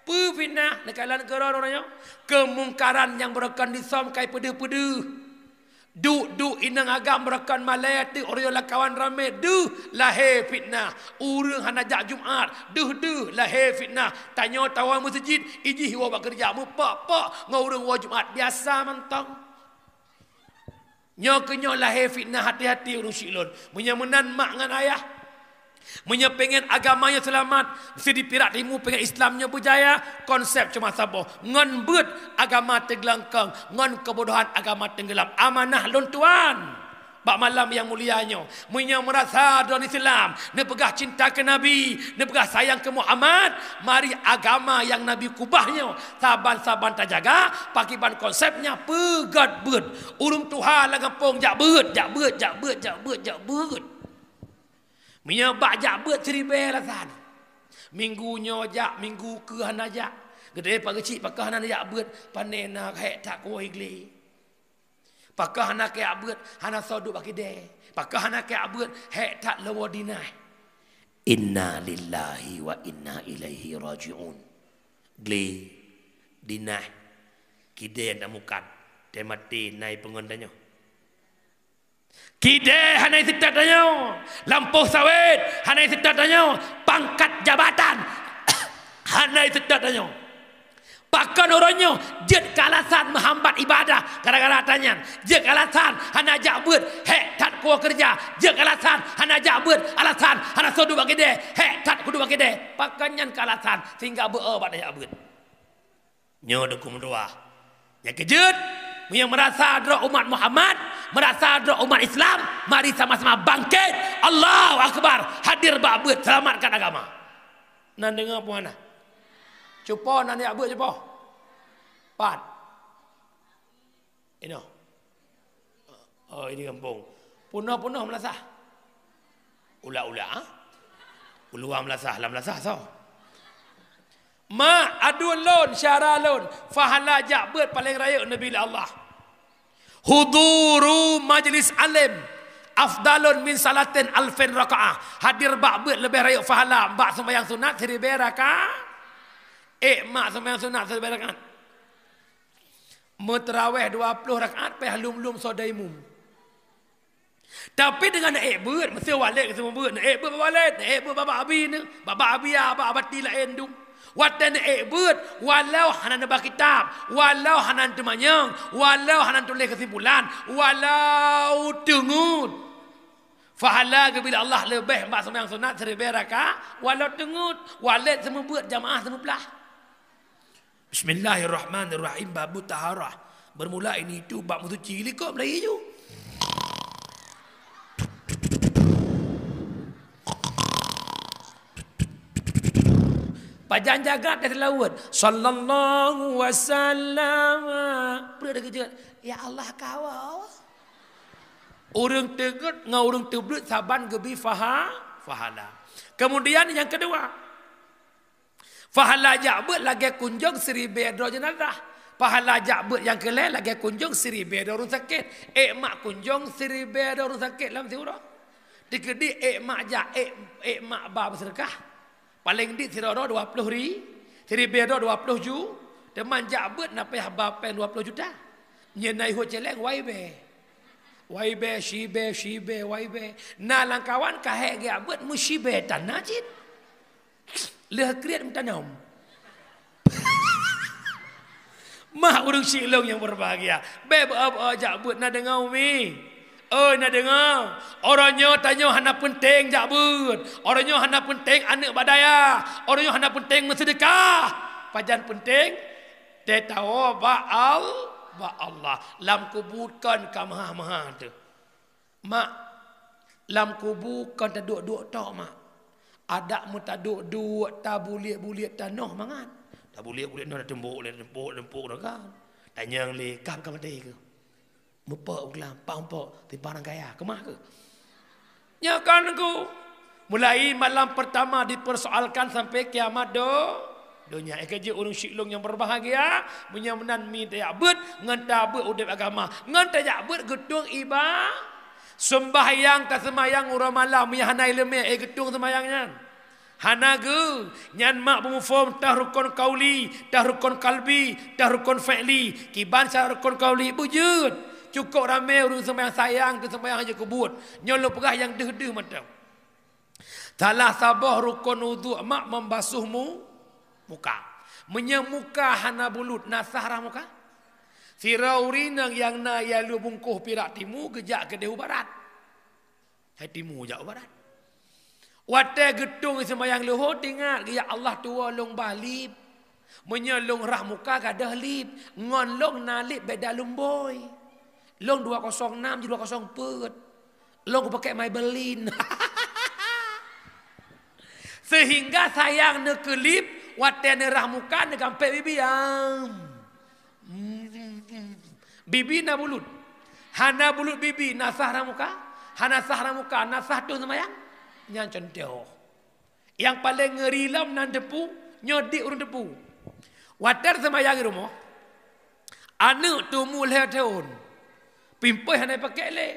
Peue fitnah? Neukalon keudroe uroe nyoe. Keumungkaran nyang beureukan disom kai peudeuh-peudeuh. Duek-duek inong agam beureukan malèe teuk, uroe nyoe lam kawan ramé, deuh lahé fitnah. Ureueng hana jak Jumat, deuh-deuh lahé fitnah. Tanyoe tawoe meuseujid, ijih woe bak keureuja, meupok-pok ngon ureueng woe Jumat, biasa mantong. Nyoe keuh nyoe lahé fitnah, hati-hati ureueng syik lôn. Meunyoe meunan mak ngon ayah, meunyoe pengen agama nyoe seulamat, meusti di Pirak Timu pengen Islam nyoe beujaya, konsep cuma saboh, ngon beuet agama teuglengkong, ngon keubodohan agama tenggelam. Amanah lôn tuan. Bak malam nyang mulia nyoe, meunyoe meurasa droeneuh Islam, neupeugah cinta keu Nabi, neupeugah sayang keu Muhammad, mari agama nyang Nabi keubah nyoe saban-saban tajaga, pakriban konsepnya peugöt beuet. Ureueng tuha lam gampông jak beuet, jak beuet, jak beuet, jak beuet, jak beuet. Meunyoe bak jak beuet siribèe alasan. Minggu nyoe jak, minggu keu hana jak. Geudeh pak geuchik pakon hana jak beuet, pané na hék that kuwoe glé. Pakon hana kajak beuet, hana soe duek bak kidèe. Pakon hana kajak beuet, hék that lôn woe dinah. Inna lillahi wa inna ilaihi raji'un. Glé, dinah, kidèe na mukat, teumaté na ipeungon tanyoe. Kidèe hana iseutôt tanyoe, lampôh sawét hana iseutôt tanyoe, pangkat jabatan hana iseutôt tanyoe. Pakon uroe nyoe jeuet keu alasan meuhambat ibadah gara-gara tanyan, jeuet keu alasan hana jak beuet, hék that kuwoe keureuja, jeuet keu alasan hana jak beuet, alasan hana soe duek bak kidèe, hék that kuduek bak kidèe. Pakon nyan keu alasan sehingga beu-o bak tajak beuet. Nyoe dukung meutuwah. Nyang keujeuet, meunyoe meurasa droe umat Muhammad, meurasa droe umat Islam, mari sama-sama bangkit. Allahu Akbar, hadir bak beuet, selamatkan agama. Nan deungoe peue hana? Cupo nan jak beuet cupo. Pat. Inoe. Oh, ini gampông. Peunoh-peunoh meulasah. Ula-ula, ha? Uluwa meulasah, lam lasah soe? Mak, aduen lôn, syara lôn, pahala jak beuet paleng rayeuk neubri lé Allah. Huduru majlis alim afdalun min salatin alfin rakaah. Hadir bak beuet leubeh rayeuk pahala bak seumayang sunat siribèe rakaat. Ék mak seumayang sunat siribèe rakaat. Meuteurawéh dua ploh rakaat payah lom-lom soe daimum. Tapi deungon neuék beuet, meusé walét geuseumeubeuet, neuék beuet bak walét, neuék beuet bak abi neuh, bak abi, bak bati laén dum. Watèe neuék beuet, walau hana neuba kitab, walau hana neuteumanyong, walau hana neutuléh keusimpulan, walau teungeut. Pahala geubri Allah leubeh bak seumayang sunat siribèe rakaat, walau teungeut, walet seumeubeuet jamaah seumeublah. Bismillahirrahmanirrahim, babu taharah. Bermula ini itu bab meusuci, likot Melayu. Pajan jagat dah seulaweuet. Sallallahu wasallam. Peue dah keujeuet? Ya Allah, kawa. Ureuëng teungeut ngon ureuëng teubeuet saban geubri faha-, fahala. Kemudian yang kedua, fahala jak beuet lagèe kunjong siribèe droe jeunazah. Fahala jak beuet nyang keu lhèe lagèe kunjong siribèe droe ureuëng sakét. Ék mak kunjong siribèe droe ureuëng sakét lam siuroe. Dikeudi ék mak jak, ék, ék mak ba beuseudeukah. Paleng dit sidroe-droe dua ploh ri-, siribèe droe dua ploh ju, teuma jak beuet na payah ba péng dua ploh juta. Nyan na ihot céléng wai bèe. Wai bèe, shi bèe, shi bèe, wai bèe. Na lam kawan ka hék geujak beuet meushi bèe tan na cit. Lheueh kriet meutanam. Mah ureuëng syik lôn nyang berbahagia. Bèk beu-, beu-, jak beuet na deungoe umi. Oi, na deungoe. Uroe nyoe tanyoe hana peunteng jak beuet. Uroe nyoe hana peunteng aneuëk bak dayah. Uroe nyoe hana peunteng meuseudeukah. Pajan peunteng? Teuh tawoe bak Al-, bak Allah. Lam kubu kon ka meuha-meuha teuh. Mak, lam kubu kon taduek-duek tok, Mak. Adak meutaduek-duek, tabuliek-buliek tanoh mangat. Tabuliek-buliek noh, tatumbok lé, tatumbok, tatumbok noh kan. Tanyong lé, "Kah ka maté keuh?" Mupok u glam, pak mupok, timpang nang kaya, keumah keuh? Nyoe kan ku. Mulai malam pertama dipersoalkan sampai kiamat do-, donya. Eh, keu jeuet ureuëng syik lôn nyang berbahagia, meunyoe meunan mi tajak beuet, ngon tabeuet udeb agama, ngon tajak beuet geutueng iba-, sembahyang, taseumayang uroe malam, meunyoe hana ileumèe, eh, geutueng seumayang nyan. Hana geu, nyan mak beumuphom tah rukon kauli, tah rukon kalbi, tah rukon fi'li. Kiban syarat rukon kauli beujeuet. Cukop ramé ureuëng seumayang sayang teu seumayang hana jeuet keu buet. Nyoe lôn peugah nyang deuh-deuh mantong. Salah saboh rukon udhu mak membasuh mu-, muka. Meunyoe muka hana bulut, na sah rah muka? Sidroe ureuëng inong nyang na yalo bungkôh pirak timu geujak keudeh u barat. Hai timu jak u barat. Watèe geutueng seumayang leuhô teuingat, "Ya Allah, tuwoe lôn ba lip. Meunyoe lôn rah muka gadôh lip, ngon lôn na lip beda lumbôi. Lôn dua kosong nam jih dua kosong peuet. Lôn kupakék Maybelline." Sehingga sayang neukeu lip, watèe neurah muka neugampék bibi, am. Bibi na bulut. Hana bulut bibi, na sah rah muka. Hana sah rah muka, na sah tueng seumayang. Nyan cuntoh. Nyang paleng ngeuri lom nan teupu, nyoe dit ureuëng teupu. Watèe seumayang di rumoh, aneuëk teumu lhèe thôn. Pimpôi hana ipakék lé.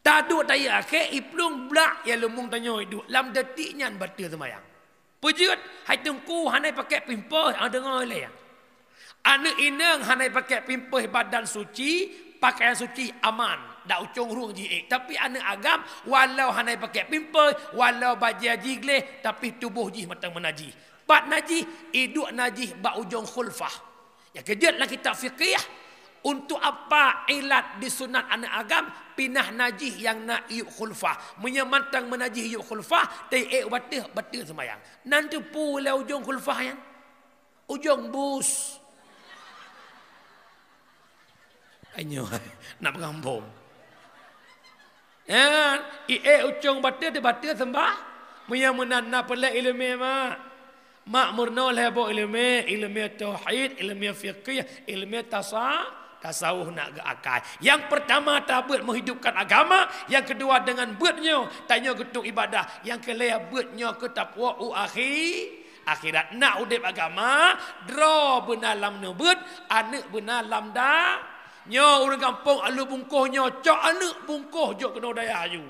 Taduek tayue akhé, iplueng blak nyang leumong tanyoe iduek lam detik nyan bateue seumayang. Peujeuet, hai teungku hana ipakék pimpôi, ah, deungoe lé. Aneuëk inong hana ipakék pimpôi badan suci, pakaian suci aman, dak ucong rhueng jih ék. Tapi aneuëk agam, walau hana ipakék pimpôi, walau bajèe jih gleh, tapi tuboh jih mantong meunajih. Pat najih, iduek najih bak ujong khulfah. Nyang keujeuet lam kitab fikih, untuk apa ilat disunat aneuëk agam pinah najih nyang na iyup khulfah? Meunyoe mantong meunajih iyup khulfah, teuék bateue, bateue seumayang. Nan teupu lé ujong khulfah nyan? Ujong bus. Ai nyoe, nak peugampông. Ya, iék ucong bateue teuh bateue seumbah. Meunyoe meunan na peureulèe ileumèe, mak. Mak meurunoe lhèe boh ileumèe, ileumèe tauhid, ileumèe fikih, ileumèe tasa-, tasawuf nak geuakai. Nyang peurtama tabeuet meuhidupkan agama, nyang keudua deungon beuet nyoe tanyoe geutueng ibadah, nyang keulhèe beuet nyoe keu tapuwoe u akhi-, akhirat. Nak udeb agama, droe beuna lam neubeuet, aneuëk beuna lam da-, Nyoe ureuëng gampông alu bungkôh nyoe cok aneuëk bungkôh jok keunoe dayah aju.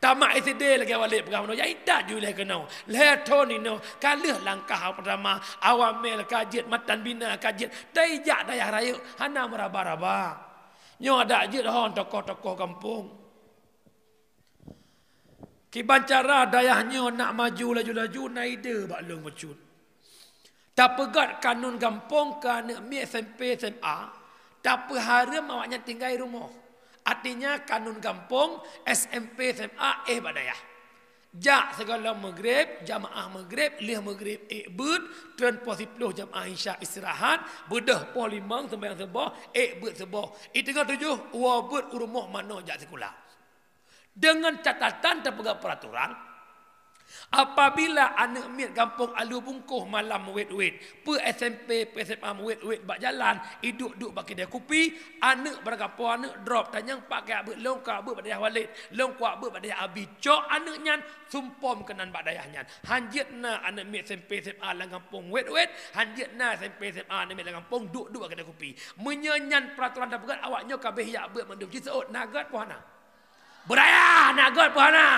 Tamat S D lagèe walek peugah meunoe, jak intat ju lhèe keunoe. Lhèe thôn inoe ka lheueh langkah peurtama, awai mè ka jeuet, matan bina ka jeuet, tai jak dayah rayeuk hana meuraba-raba. Nyoe adak jeuet hon tokoh-tokoh gampông. Kiban cara dayah nyoe nak maju laju-laju na ide bak lôn bacut. Tapeugöt kanun gampông keu aneuk miet S M P, S M A, tapeuhareuem awaknyan tinggai rumoh. Artinya kanun gampông, S M P, S M A éh bak dayah. Jak sigohlom Maghrib, jamaah Maghrib, lheueh Maghrib ék beuet, treun poh siploh jamaah Isya istirahat, beudôh poh limong sembahyang suboh, ék beuet suboh. Ék teungoh tujoh, woe beuet u rumoh manoe jak sikula. Dengan catatan tapeugah peraturan, apabila aneuk miet gampông Alue Bungkôh malam meuwét-wét, peue S M P, peue S M A meuwét-wét bak jalan, iduek-duek bak keude kupi, aneuk barangkapeue aneuk drop, tanyong pat kajak beuet, lôn kajak beuet bak dayah Walid, lôn kajak beuet bak dayah Abi, cok aneuk nyan, sumpom keunan bak dayah nyan. Han jeuet na aneuk miet S M P, S M A lam gampông meuwét-wét, han jeuet na S M P, S M A aneuk miet lam gampông duek-duek bak keude kupi. Meunyoe nyan peraturan tapeugah, awak nyoe ka abéh jak beuet mandum, jiseuôt na göt peue hana? Beuraya, na göt peue hana?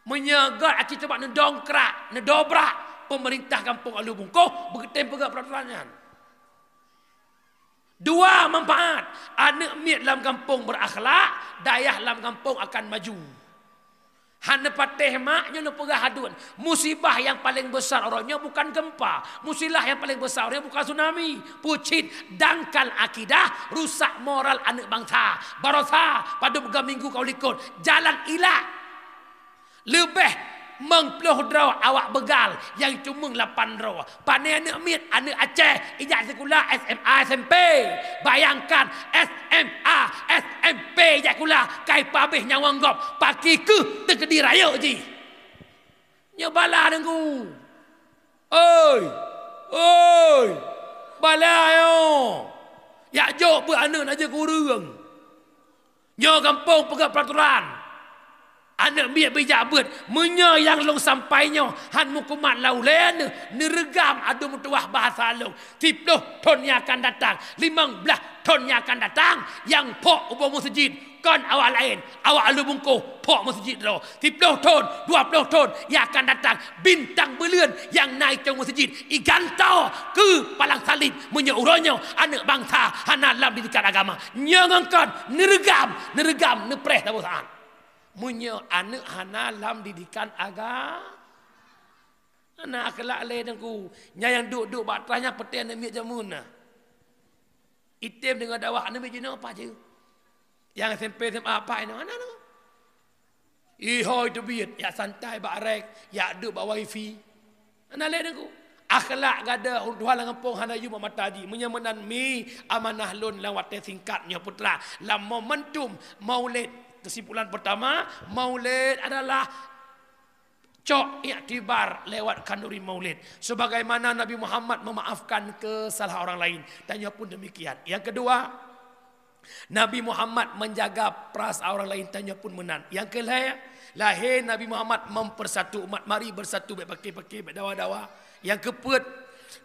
Meunyoe göt, aci coba neudongkrak, neudobrak peumeurintah gampông Alue Bungkôh, beutem peugah peraturan nyan. Dua manfaat, aneuk miet lam gampông beurakhlak, dayah lam gampông akan maju. Hana patéh mak nyoe neupeugah hadun. Musibah nyang paleng besar uroe nyoe bukan gempa. Musibah nyang paleng besar uroe nyoe bukan tsunami. Peue cit, dangkal akidah, rusak moral aneuk bansa. Barosa, padub tiga minggu ka u likot, jalan ilak. Leubeh meuplôh droe awak beugal, nyang cumeueng lapan droe. Pane aneuk miet, aneuk Aceh, ijak sikula S M A, S M P. Bayangkan, S M A, S M P ijak sikula, ka ipabéh nyawöng gob, pakri keuh teukeudi rayeuk jih. Nyoe bala Teungku. Oi! Oi! Bala nyoe! Jak jok beuet aneuk na jeuet keu ureueng. Nyoe gampông peugah peraturan. Aneuk miet bijak beuet, meunyoe nyang lôn sampai nyoe han meukumat lam ulèe neuh, neureugam adu meutuwah bahasa lôn. Siploh thon nyang akan datang, limong blaih thon nyang akan datang, nyang phok ubak meuseujid kon awak laén, awak Alue Bungkôh phok meuseujid droe. Siploh thon, dua ploh thon nyang akan datang, bintang buleuen nyang na i cong meuseujid igantoe keu palang saleb. Meunyoe uroe nyoe aneuk bansa hana lam didikan agama, nyoe ngon kon neureugam, neureugam neupreh saboh saát. Meunyoe aneuk hana lam didikan aga-, hana akhlak lé Teungku. Nyan nyang duek-duek bak trah nyan peuté aneuk miet jameun na. Item deungon dakwah aneuk miet jinoe apa jeuet? Nyang S M P, S M A apa inoe? Hana nyoe. Ihôi teubiet, jak santai bak rek, jak duek bak wifi. Hana lé Teungku. Akhlak gadoh, ureueng tuha lam gampông hana yum bak mata jih. Meunyoe meunan mi amanah lôn lam watèe singkat nyoe putra. Lam momentum Maulid, kesimpulan pertama, Maulid adalah cok iktibar lewat khanduri Maulid. Sebagaimana Nabi Muhammad memaafkan kesalahan orang lain, tanyoe pun demikian. Yang kedua, Nabi Muhammad menjaga perasaan orang lain, tanyoe pun meunan. Nyang keu lhèe, lahé Nabi Muhammad mempersatu umat, mari bersatu, bèk paké-paké, bèk dawa-dawa. Nyang keu peuet,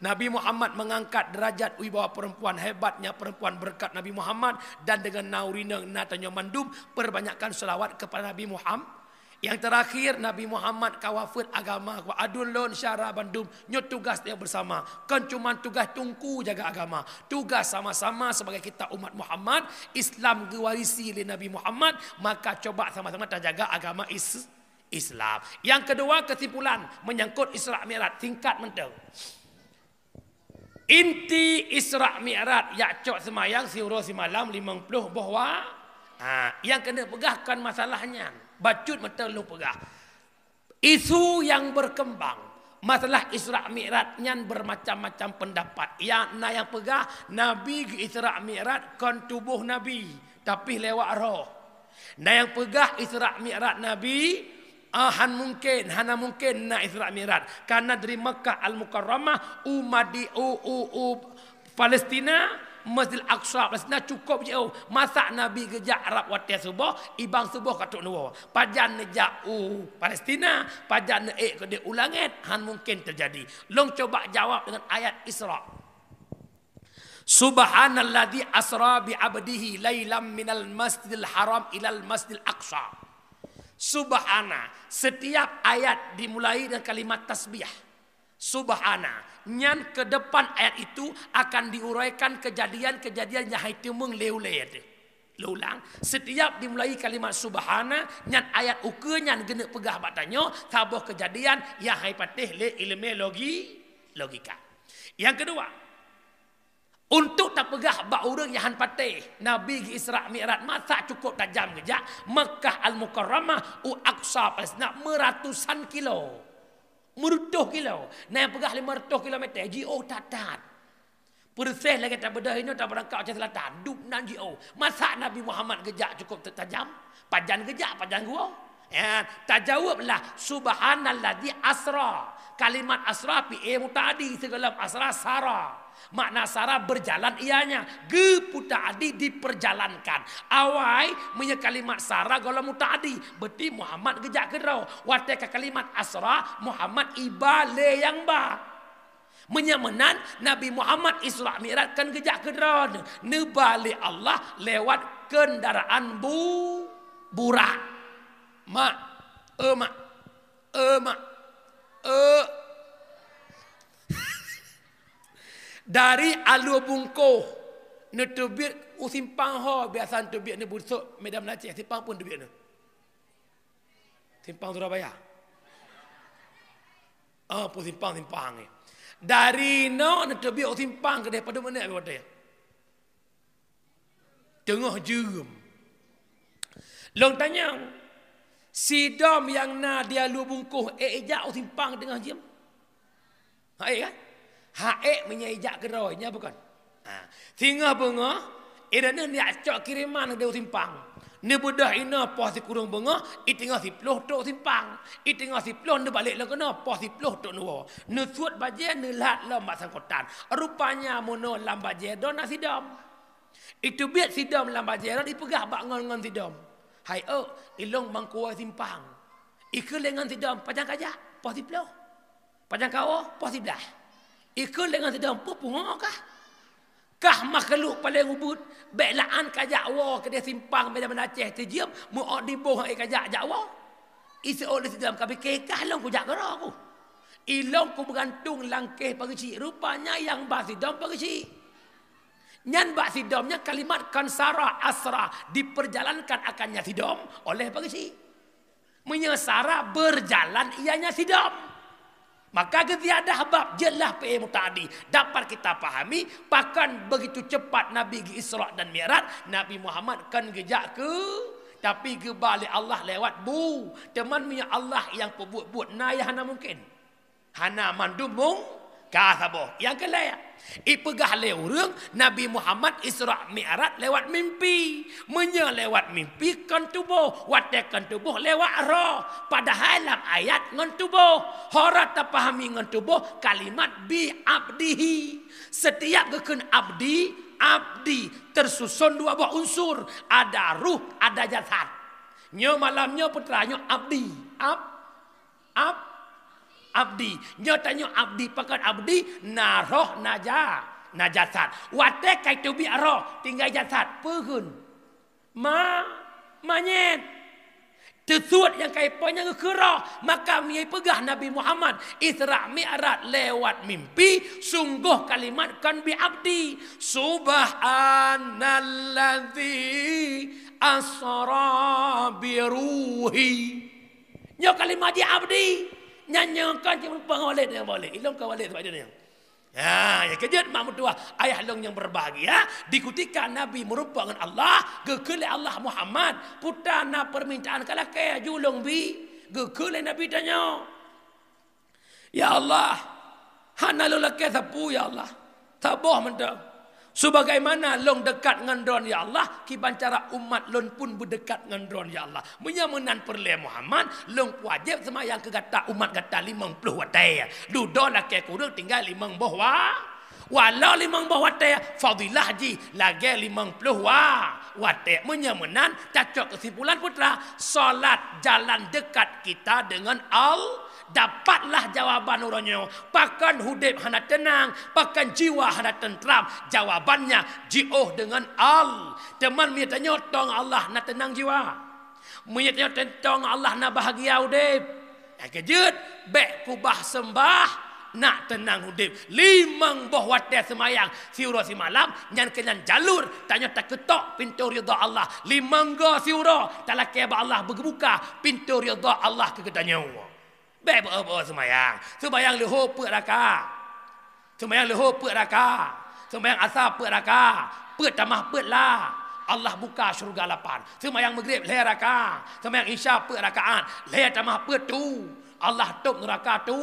Nabi Muhammad mengangkat derajat wibawa perempuan, hebatnya perempuan berkat Nabi Muhammad, dan dengan na ureueng inong na tanyoe mandum perbanyakkan selawat kepada Nabi Muhammad. Nyang terakhir, Nabi Muhammad ka wafeuet, agama ka adun lôn syara bandum. Nyoe tugas tanyoe bersama. Kon cuma tugas Teungku jaga agama. Tugas sama-sama sebagai kita umat Muhammad, Islam geuwarisi lé Nabi Muhammad, maka coba sama-sama tajaga agama Is-, Islam. Nyang kedua, kesimpulan menyangkut Isra Mi'raj, singkat mantong. Inti Isra Mi'raj, jak cok seumayang siuroe simalam limong ploh boh wa-, ha, nyang keuneuk peugah kon masalah nyan. Bacut mantong lôn peugah. Isu nyang berkembang, masalah Isra Mi'raj nyan bermacam-macam pendapat. Ya, na nyang peugah Nabi geu-Isra Mi'raj kon tuboh Nabi, tapi lewat roh. Na nyang peugah Isra Mi'raj Nabi, ah, han mungken, hana mungken na Isra Mi'raj. Karena dari Makkah Al-Mukarramah u Madi-, u, u, u Palestina, Masjidil Aqsa Palestina cukôp jauh. Masa Nabi geujak Arab watèe suboh, ibang suboh ka trok neuwoe. Pajan neujak u Palestina, pajan neuék keudéh u langét, han mungken teujadi. Lôn coba jawab dengan ayat Isra. Subhanalladzi asra bi abdihi lailam minal masjidil haram ilal masjidil aqsa. Subhana, setiap ayat dimulai dengan kalimat tasbih. Subhana, nyan ke depan ayat itu akan diuraikan kejadian-kejadian nyang hai teumeung lé ulèe teuh. Lôn ulang, setiap dimulai kalimat subhana, nyan ayat ukeue nyan geuneuk peugah bak tanyoe saboh kejadian nyang hai patéh lé ileumèe logi-, logika. Nyang kedua, Untuk tapeugah bak ureuëng nyang han patéh, Nabi geu-Isra Mi'raj masa cukup tajam geujak, Makkah Al-Mukarramah u Aqsa Palestina meuratusan kilo. Meureutoh kilo. Na nyang peugah lima reutôh kilometer, jiôh that-that. Peureuséh lagée tabeudôh inoe tabeurangkat Aceh Selatan, dub nan jiôh. Masa Nabi Muhammad geujak cukup tajam? Pajan geujak, pajan geuwoe? Ya, tajaweueb lah, "Subhanalladzi asra." Kalimat asra fi'il muta'addi, sigohlom asra sara. Makna sara berjalan ianya, geuputa'addi diperjalankan. Awai, meunyoe kalimat sara gohlom muta'addi, berarti Muhammad geujak keudroe. Watée ka kalimat asra, Muhammad iba lé nyang ba. Meunyoe meunan, Nabi Muhammad Isra Mi'raj kan geujak keudroe, neuba lé Allah lewat kendaraan bu-, burak. Mak, eh, mak, eh, mak, eh. Dari Alue Bungkôh, neuteubiet u simpang ho, biasa neuteubiet neubeusôk Medan Aceh, simpang pun neuteubiet neu. Simpang Surabaya. Ah, pun simpang, simpang ni. Dari no neuteubiet u simpang keudeh padum menit watée. Teungoh jeuem. Lôn tanyong, sidom nyang na di Alue Bungkôh, ék ijak u simpang teungoh jeuem? Hak ék kan? Hak ék meunyoe ijak keudroe, nya bukon? Ha, singoh beungoh, inan nyan jak cok kiriman di u simpang. Neubeudôh inoe poh sikureueng beungoh, iteungoh siploh trok simpang. Iteungoh siploh neubalek lom keunoe, poh siploh trok neuwoe. Neusuet bajée, neulhat lom bak sangkotan. Rupanya meunoe lam bajée droe na sidom. Iteubiet sidom lam bajée droe, ipeugah bak ngon-ngon sidom, "Hai ôk, ilong mangkuwoe simpang." Ikheun lé ngon sidom, "Pajan kajak?" "Poh siploh." "Pajan kawoe?" "Poh siblaih." Ikheun lé ngon sidom, "Peue pungo kah? Kah makhluk paleng ubit, bék laan kajak woe keudeh simpang Medan Aceh teujeuem, meu-ôt diboh han ék kajak jak woe." Iseuôt lé sidom, "Ka pike kah lôn kujak keudroe ku? Ilong kubeugantung lam kéh pageusik." Rupanya nyang ba sidom pageusik. Nyan bak sidom nyan kalimat kon sara, asra, diperjalankan akannya sidom oleh pageusik. Meunyoe sara, berjalan ianya sidom. Maka geuziyadah bab jeulaih fi'il muta'addi. Dapat kita pahami, pakon begitu cepat Nabi geu-Isra dan Mi'raj, Nabi Muhammad kon geujak keu, tapi geuba lé Allah lewat bu. Teuma meunyoe Allah nyang peubuet-buet, na nyang hana mungken. Hana mandum mung-, ka saboh. Nyang keulhèe, ipeugah lé ureuëng Nabi Muhammad Isra Mi'raj lewat mimpi. Meunyoe lewat mimpi kon tuboh, watèe kon tuboh lewat roh. Padahai lam ayat ngon tuboh. Hora tapahami ngon tuboh kalimat bi abdihi. Setiap geukheun abdi, abdi tersusun dua buah unsur, ada ruh, ada jasad. Nyoe malam nyoe putra nyoe abdi. Ab-, Ab-, abdi. Nyoe tanyoe abdi, pakon abdi, na roh, na ja-, na jasad. Watèe ka iteubiet roh, tinggai jasad, peue kheun? Ma-, manyét. Teusuet nyang ka ipo nyang geukheun roh, maka meunyoe ipeugah Nabi Muhammad Isra Mi'raj lewat mimpi, sunggoh kalimat kon bi abdi. Subhanalladzi asra bi ruhi. Nyoe kalimat jih abdi. Nyan nyoe kan cit meureumpok ngon Walid nyang Walid. Ilong ka Walid sabab nyoe. Ha, nyang keujeuet mak meutuah, ayah lôn nyang berbahagia, di kutika Nabi meureumpok ngon Allah, geukheun lé Allah Muhammad, "Peue na permintaan ka lakèe aju lôn bi?" Geukheun lé Nabi tanyoe. Ya Allah, hana lôn lakèe sapeue, ya Allah. Saboh mantong. Sebagaimana lôn dekat ngon Droen, ya Allah, kiban cara umat lôn pun beudekat ngon Droen, ya Allah. Meunyoe meunan peureulèe Muhammad, lôn wajéb seumayang keu gata umat gata limong ploh watèe. Dudoe lakèe kureueng tinggai limong boh wa-, walau limong boh watèe, fadilah jih lagèe limong ploh wa-, watèe. Meunyoe meunan, tacok keusimpulan putra, salat jalan dekat kita dengan Al-, Dapatlah jawaban uroe nyoe, pakon udép hana teunang, pakon jiwa hana teuntram. Jawabannya jiôh deungon Al-, teuma meunyoe tanyoe tong Allah na teunang jiwa. Meunyoe tanyoe tong Allah na bahagia udép. Nyang keujeuet, bèk kubah seumbah, nak teunang udép. Limong boh watèe seumayang, siuroe simalam, nyan keuh nyan jalur tanyoe takeutok pintoe ridha Allah. Limong goe siuroe talakèe bak Allah beugeubuka pintoe ridha Allah keu geutanyoe. Bèk beu-, beu-, seumayang. Seumayang leuhô peuet raka. Seumayang leuhô peuet raka. Seumayang asa peuet raka, peuet tamah peuet la, Allah buka syeuruga lapan. Seumayang Maghrib lhèe raka, seumayang Isya peuet rakaat, lhèe tamah peuet tu, Allah tôp neuraka tu.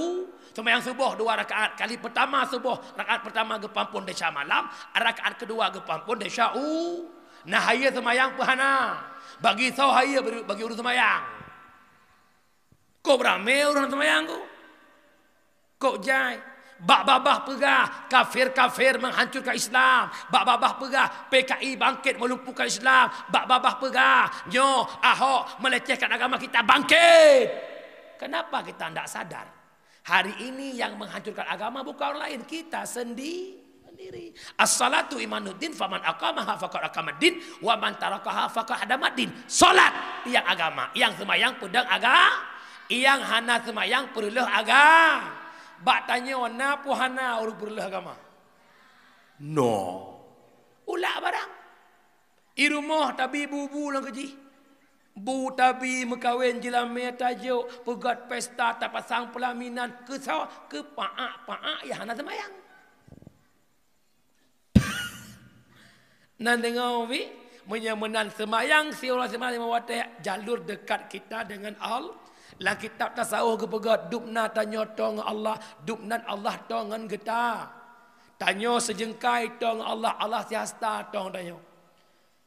Seumayang suboh dua rakaat, kali peutama suboh, rakaat peutama geupeuampôn desya malam, rakaat keudua geupeuampôn desya u. Nah, hayeue seumayang peue hana? Bagi soe hayeue bagi, bagi ureueng seumayang? Kok ramé ureueng seumayang ku? Kok jai? Bak babah peugah, kafir-kafir menghancurkan Islam. Bak babah peugah, P K I bangkit melumpuhkan Islam. Bak babah peugah, nyoe Ahok melecehkan agama kita, bangkit. Kenapa kita ndak sadar? Hari ini yang menghancurkan agama bukan orang lain, kita sendi-, sendiri. As-salatu imaduddin, faman aqamaha faqad aqamaddin, wa man tarakaha faqad hadamaddin. Salat tiang agama, nyang seumayang peudong aga-, nyang hana seumayang peureuloh aga-. Bak tanyoe na peue hana ureueng peureuloh agama? No. Ulak barang. I rumoh tabi bu-bu lam keujih. Bu tabi meukawen, jeulamé tajok, peugöt pesta, tapasang peulaminan, keu soe? Keu paak-paak nyang hana seumayang. Nan deungoe bi, meunyoe meunan seumayang, siuroe seumayang limong watèe, jalur dekat kita dengan Al-, lam kitab tasawuf geupeugöt, dubna tanyoe toe ngon Allah, dubnan Allah toe ngon geuta. Tanyoe sijeungkai toe ngon Allah, Allah sihasta toe ngon tanyoe.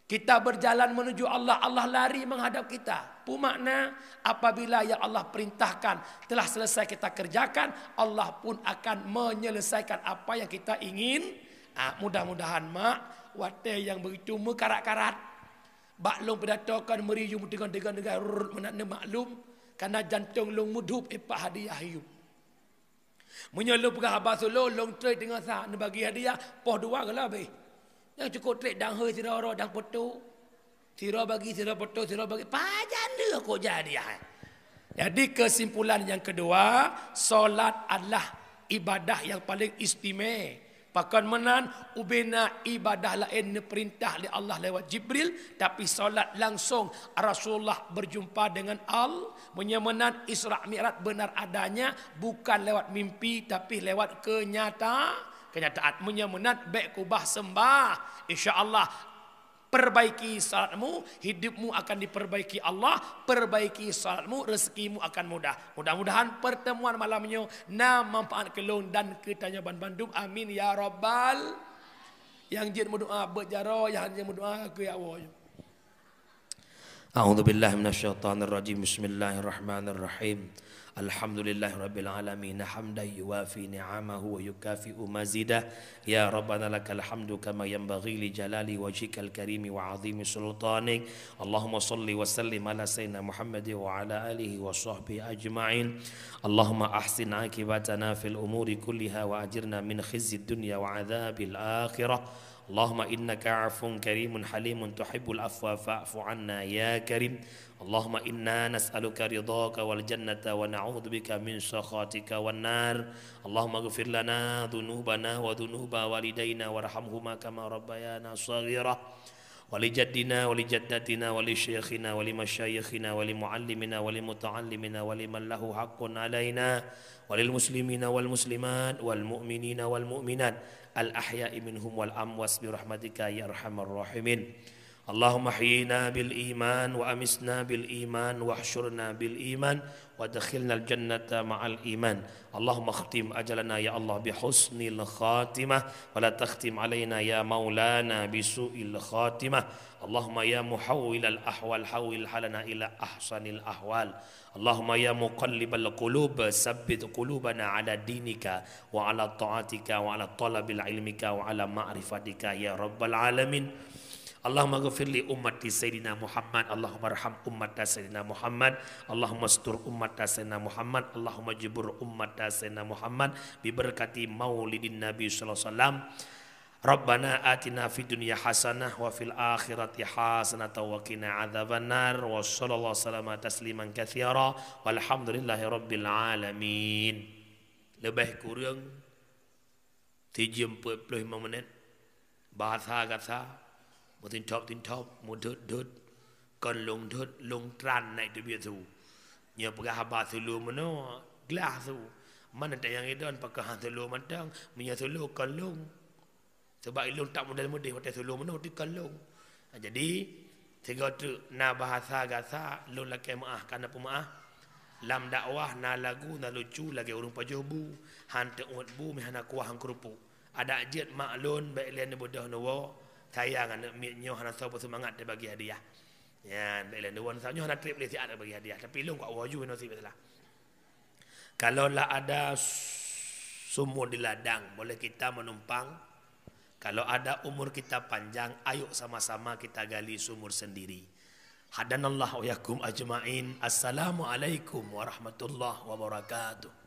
Kita berjalan menuju Allah, Allah lari menghadap kita. Peue makna? Apabila yang Allah perintahkan telah selesai kita kerjakan, Allah pun akan menyelesaikan apa yang kita ingin. Ah, mudah-mudahan, mak, watèe nyang begitu meukarat-karat. Bak lôn pidato kon meuri yum teugon-teugon, rrrr, meunan neumaklum, karena jantong lôn meudhop, eh, Pak Hadiah Ayub. Meunyoe lôn peugah haba solo, lôn trép teungoh sa neubagi hadiah, poh dua ka lheueh habéh. Nyang cukôp trép dang hôi sidroe-droe, dang poto. Sidroe bagi, sidroe poto, sidroe bagi. Pajan deuh kok jadi hadiah. Jadi, kesimpulan yang kedua, salat adalah ibadah yang paling istimewa. Pakon meunan, ubena ibadah laén neupeurintah lé Allah lewat Jibril, tapi salat langsung Rasulullah berjumpa dengan Al-, meunyoe meunan Isra Mi'raj benar adanya, bukan lewat mimpi, tapi lewat kenyata-, kenyataan. Meunyoe meunan, bèk keubah seumbah. Insya Allah, perbaiki salatmu, hidupmu akan diperbaiki Allah, perbaiki salatmu, rezekimu akan mudah. Mudah-mudahan pertemuan malam nyoe na manfaat keu lôn dan keu tanyoe banmandum. Amin ya rabbal. Nyang jeuet meudoa beuet jaroe, nyang hana jeuet meudoa keu awak. أعوذ بالله من الشيطان الرجيم. بسم الله الرحمن الرحيم. الحمد لله رب العالمين، حمدا يوافي نعمه ويكافئ مزيده. يا ربنا لك الحمد كما ينبغي لجلال وجهك الكريم وعظيم سلطانك. اللهم صل وسلم على سيدنا محمد وعلى آله وصحبه أجمعين. اللهم أحسن عاقبتنا في الأمور كلها وأجرنا من خزي الدنيا وعذاب الآخرة. اللهم إنك عفو كريم حليم تحب العفو فاعف عنا يا كريم. اللهم إنا نسألك رضاك والجنة ونعوذ بك من سخطك والنار. اللهم اغفر لنا ذنوبنا وذنوب والدينا وارحمهما كما ربيانا صغيرا. ولجدنا ولجدتنا ولشيخنا ولمشايخنا ولمعلمنا ولمتعلمنا ولمن له حق علينا وللمسلمين والمسلمات والمؤمنين والمؤمنات الأحياء منهم والأموات برحمتك يا أرحم الراحمين. اللهم احينا بالإيمان وأمتنا بالإيمان واحشرنا بالإيمان وأدخلنا الجنة مع الإيمان. اللهم اختم أجلنا يا الله بحسن الخاتمة ولا تختم علينا يا مولانا بسوء الخاتمة. اللهم يا محول الأحوال حول حالنا إلى أحسن الأحوال. اللهم يا مقلب القلوب ثبت قلوبنا على دينك وعلى طاعتك وعلى طلب علمك وعلى معرفتك يا رب العالمين. اللهم اغفر لأمة سيدنا محمد، اللهم ارحم أمة سيدنا محمد، اللهم استر أمة سيدنا محمد، اللهم اجبر أمة سيدنا محمد ببركة مولد النبي صلى الله عليه وسلم. ربنا آتنا في الدنيا حسنة وفي الآخرة حسنة وقنا عذاب النار. وصلى الله وسلم تسليما كثيرا. والحمد لله رب العالمين. Leubeh kureueng sijeuem peuet ploh limong minét. Bahasa gata, meutinthop-tinthop, meudhôt-dhôt, kon lôn dhôt, lôn tran nai teubiet su. Nyoe peugah haba sulu meunoe, glah su. Mana tayang idon pakoh han sulu mantong, meunyoe sulu kon lôn. Sebab ilôn tak model meudeh watèe seulom meunoe teuka lôn. Jadi sigoe teuk na bahasa gasa lôn lakèe meu'ah, kana peumeu'ah. Lam dakwah na lagu na lucu lagèe ureueng pajoh bu, han teuôt bu meuhana kuah ngon keurupuk. Adak jeuet mak lôn bèk lé neubeudôh neuwoe, sayang aneuk miet nyoe hana soe peuseumangat teubagi hadiah. Nyan bèk lé neuwoe, nyoe hana trép lé siat teubagi hadiah, tapi lôn kok woe ju inoe sibit lah. Kalau lah ada sumur di ladang, boleh kita menumpang. Kalau ada umur kita panjang, ayo sama-sama kita gali sumur sendiri. Hadanallah wa yakum ajma'in. Assalamualaikum warahmatullahi wabarakatuh.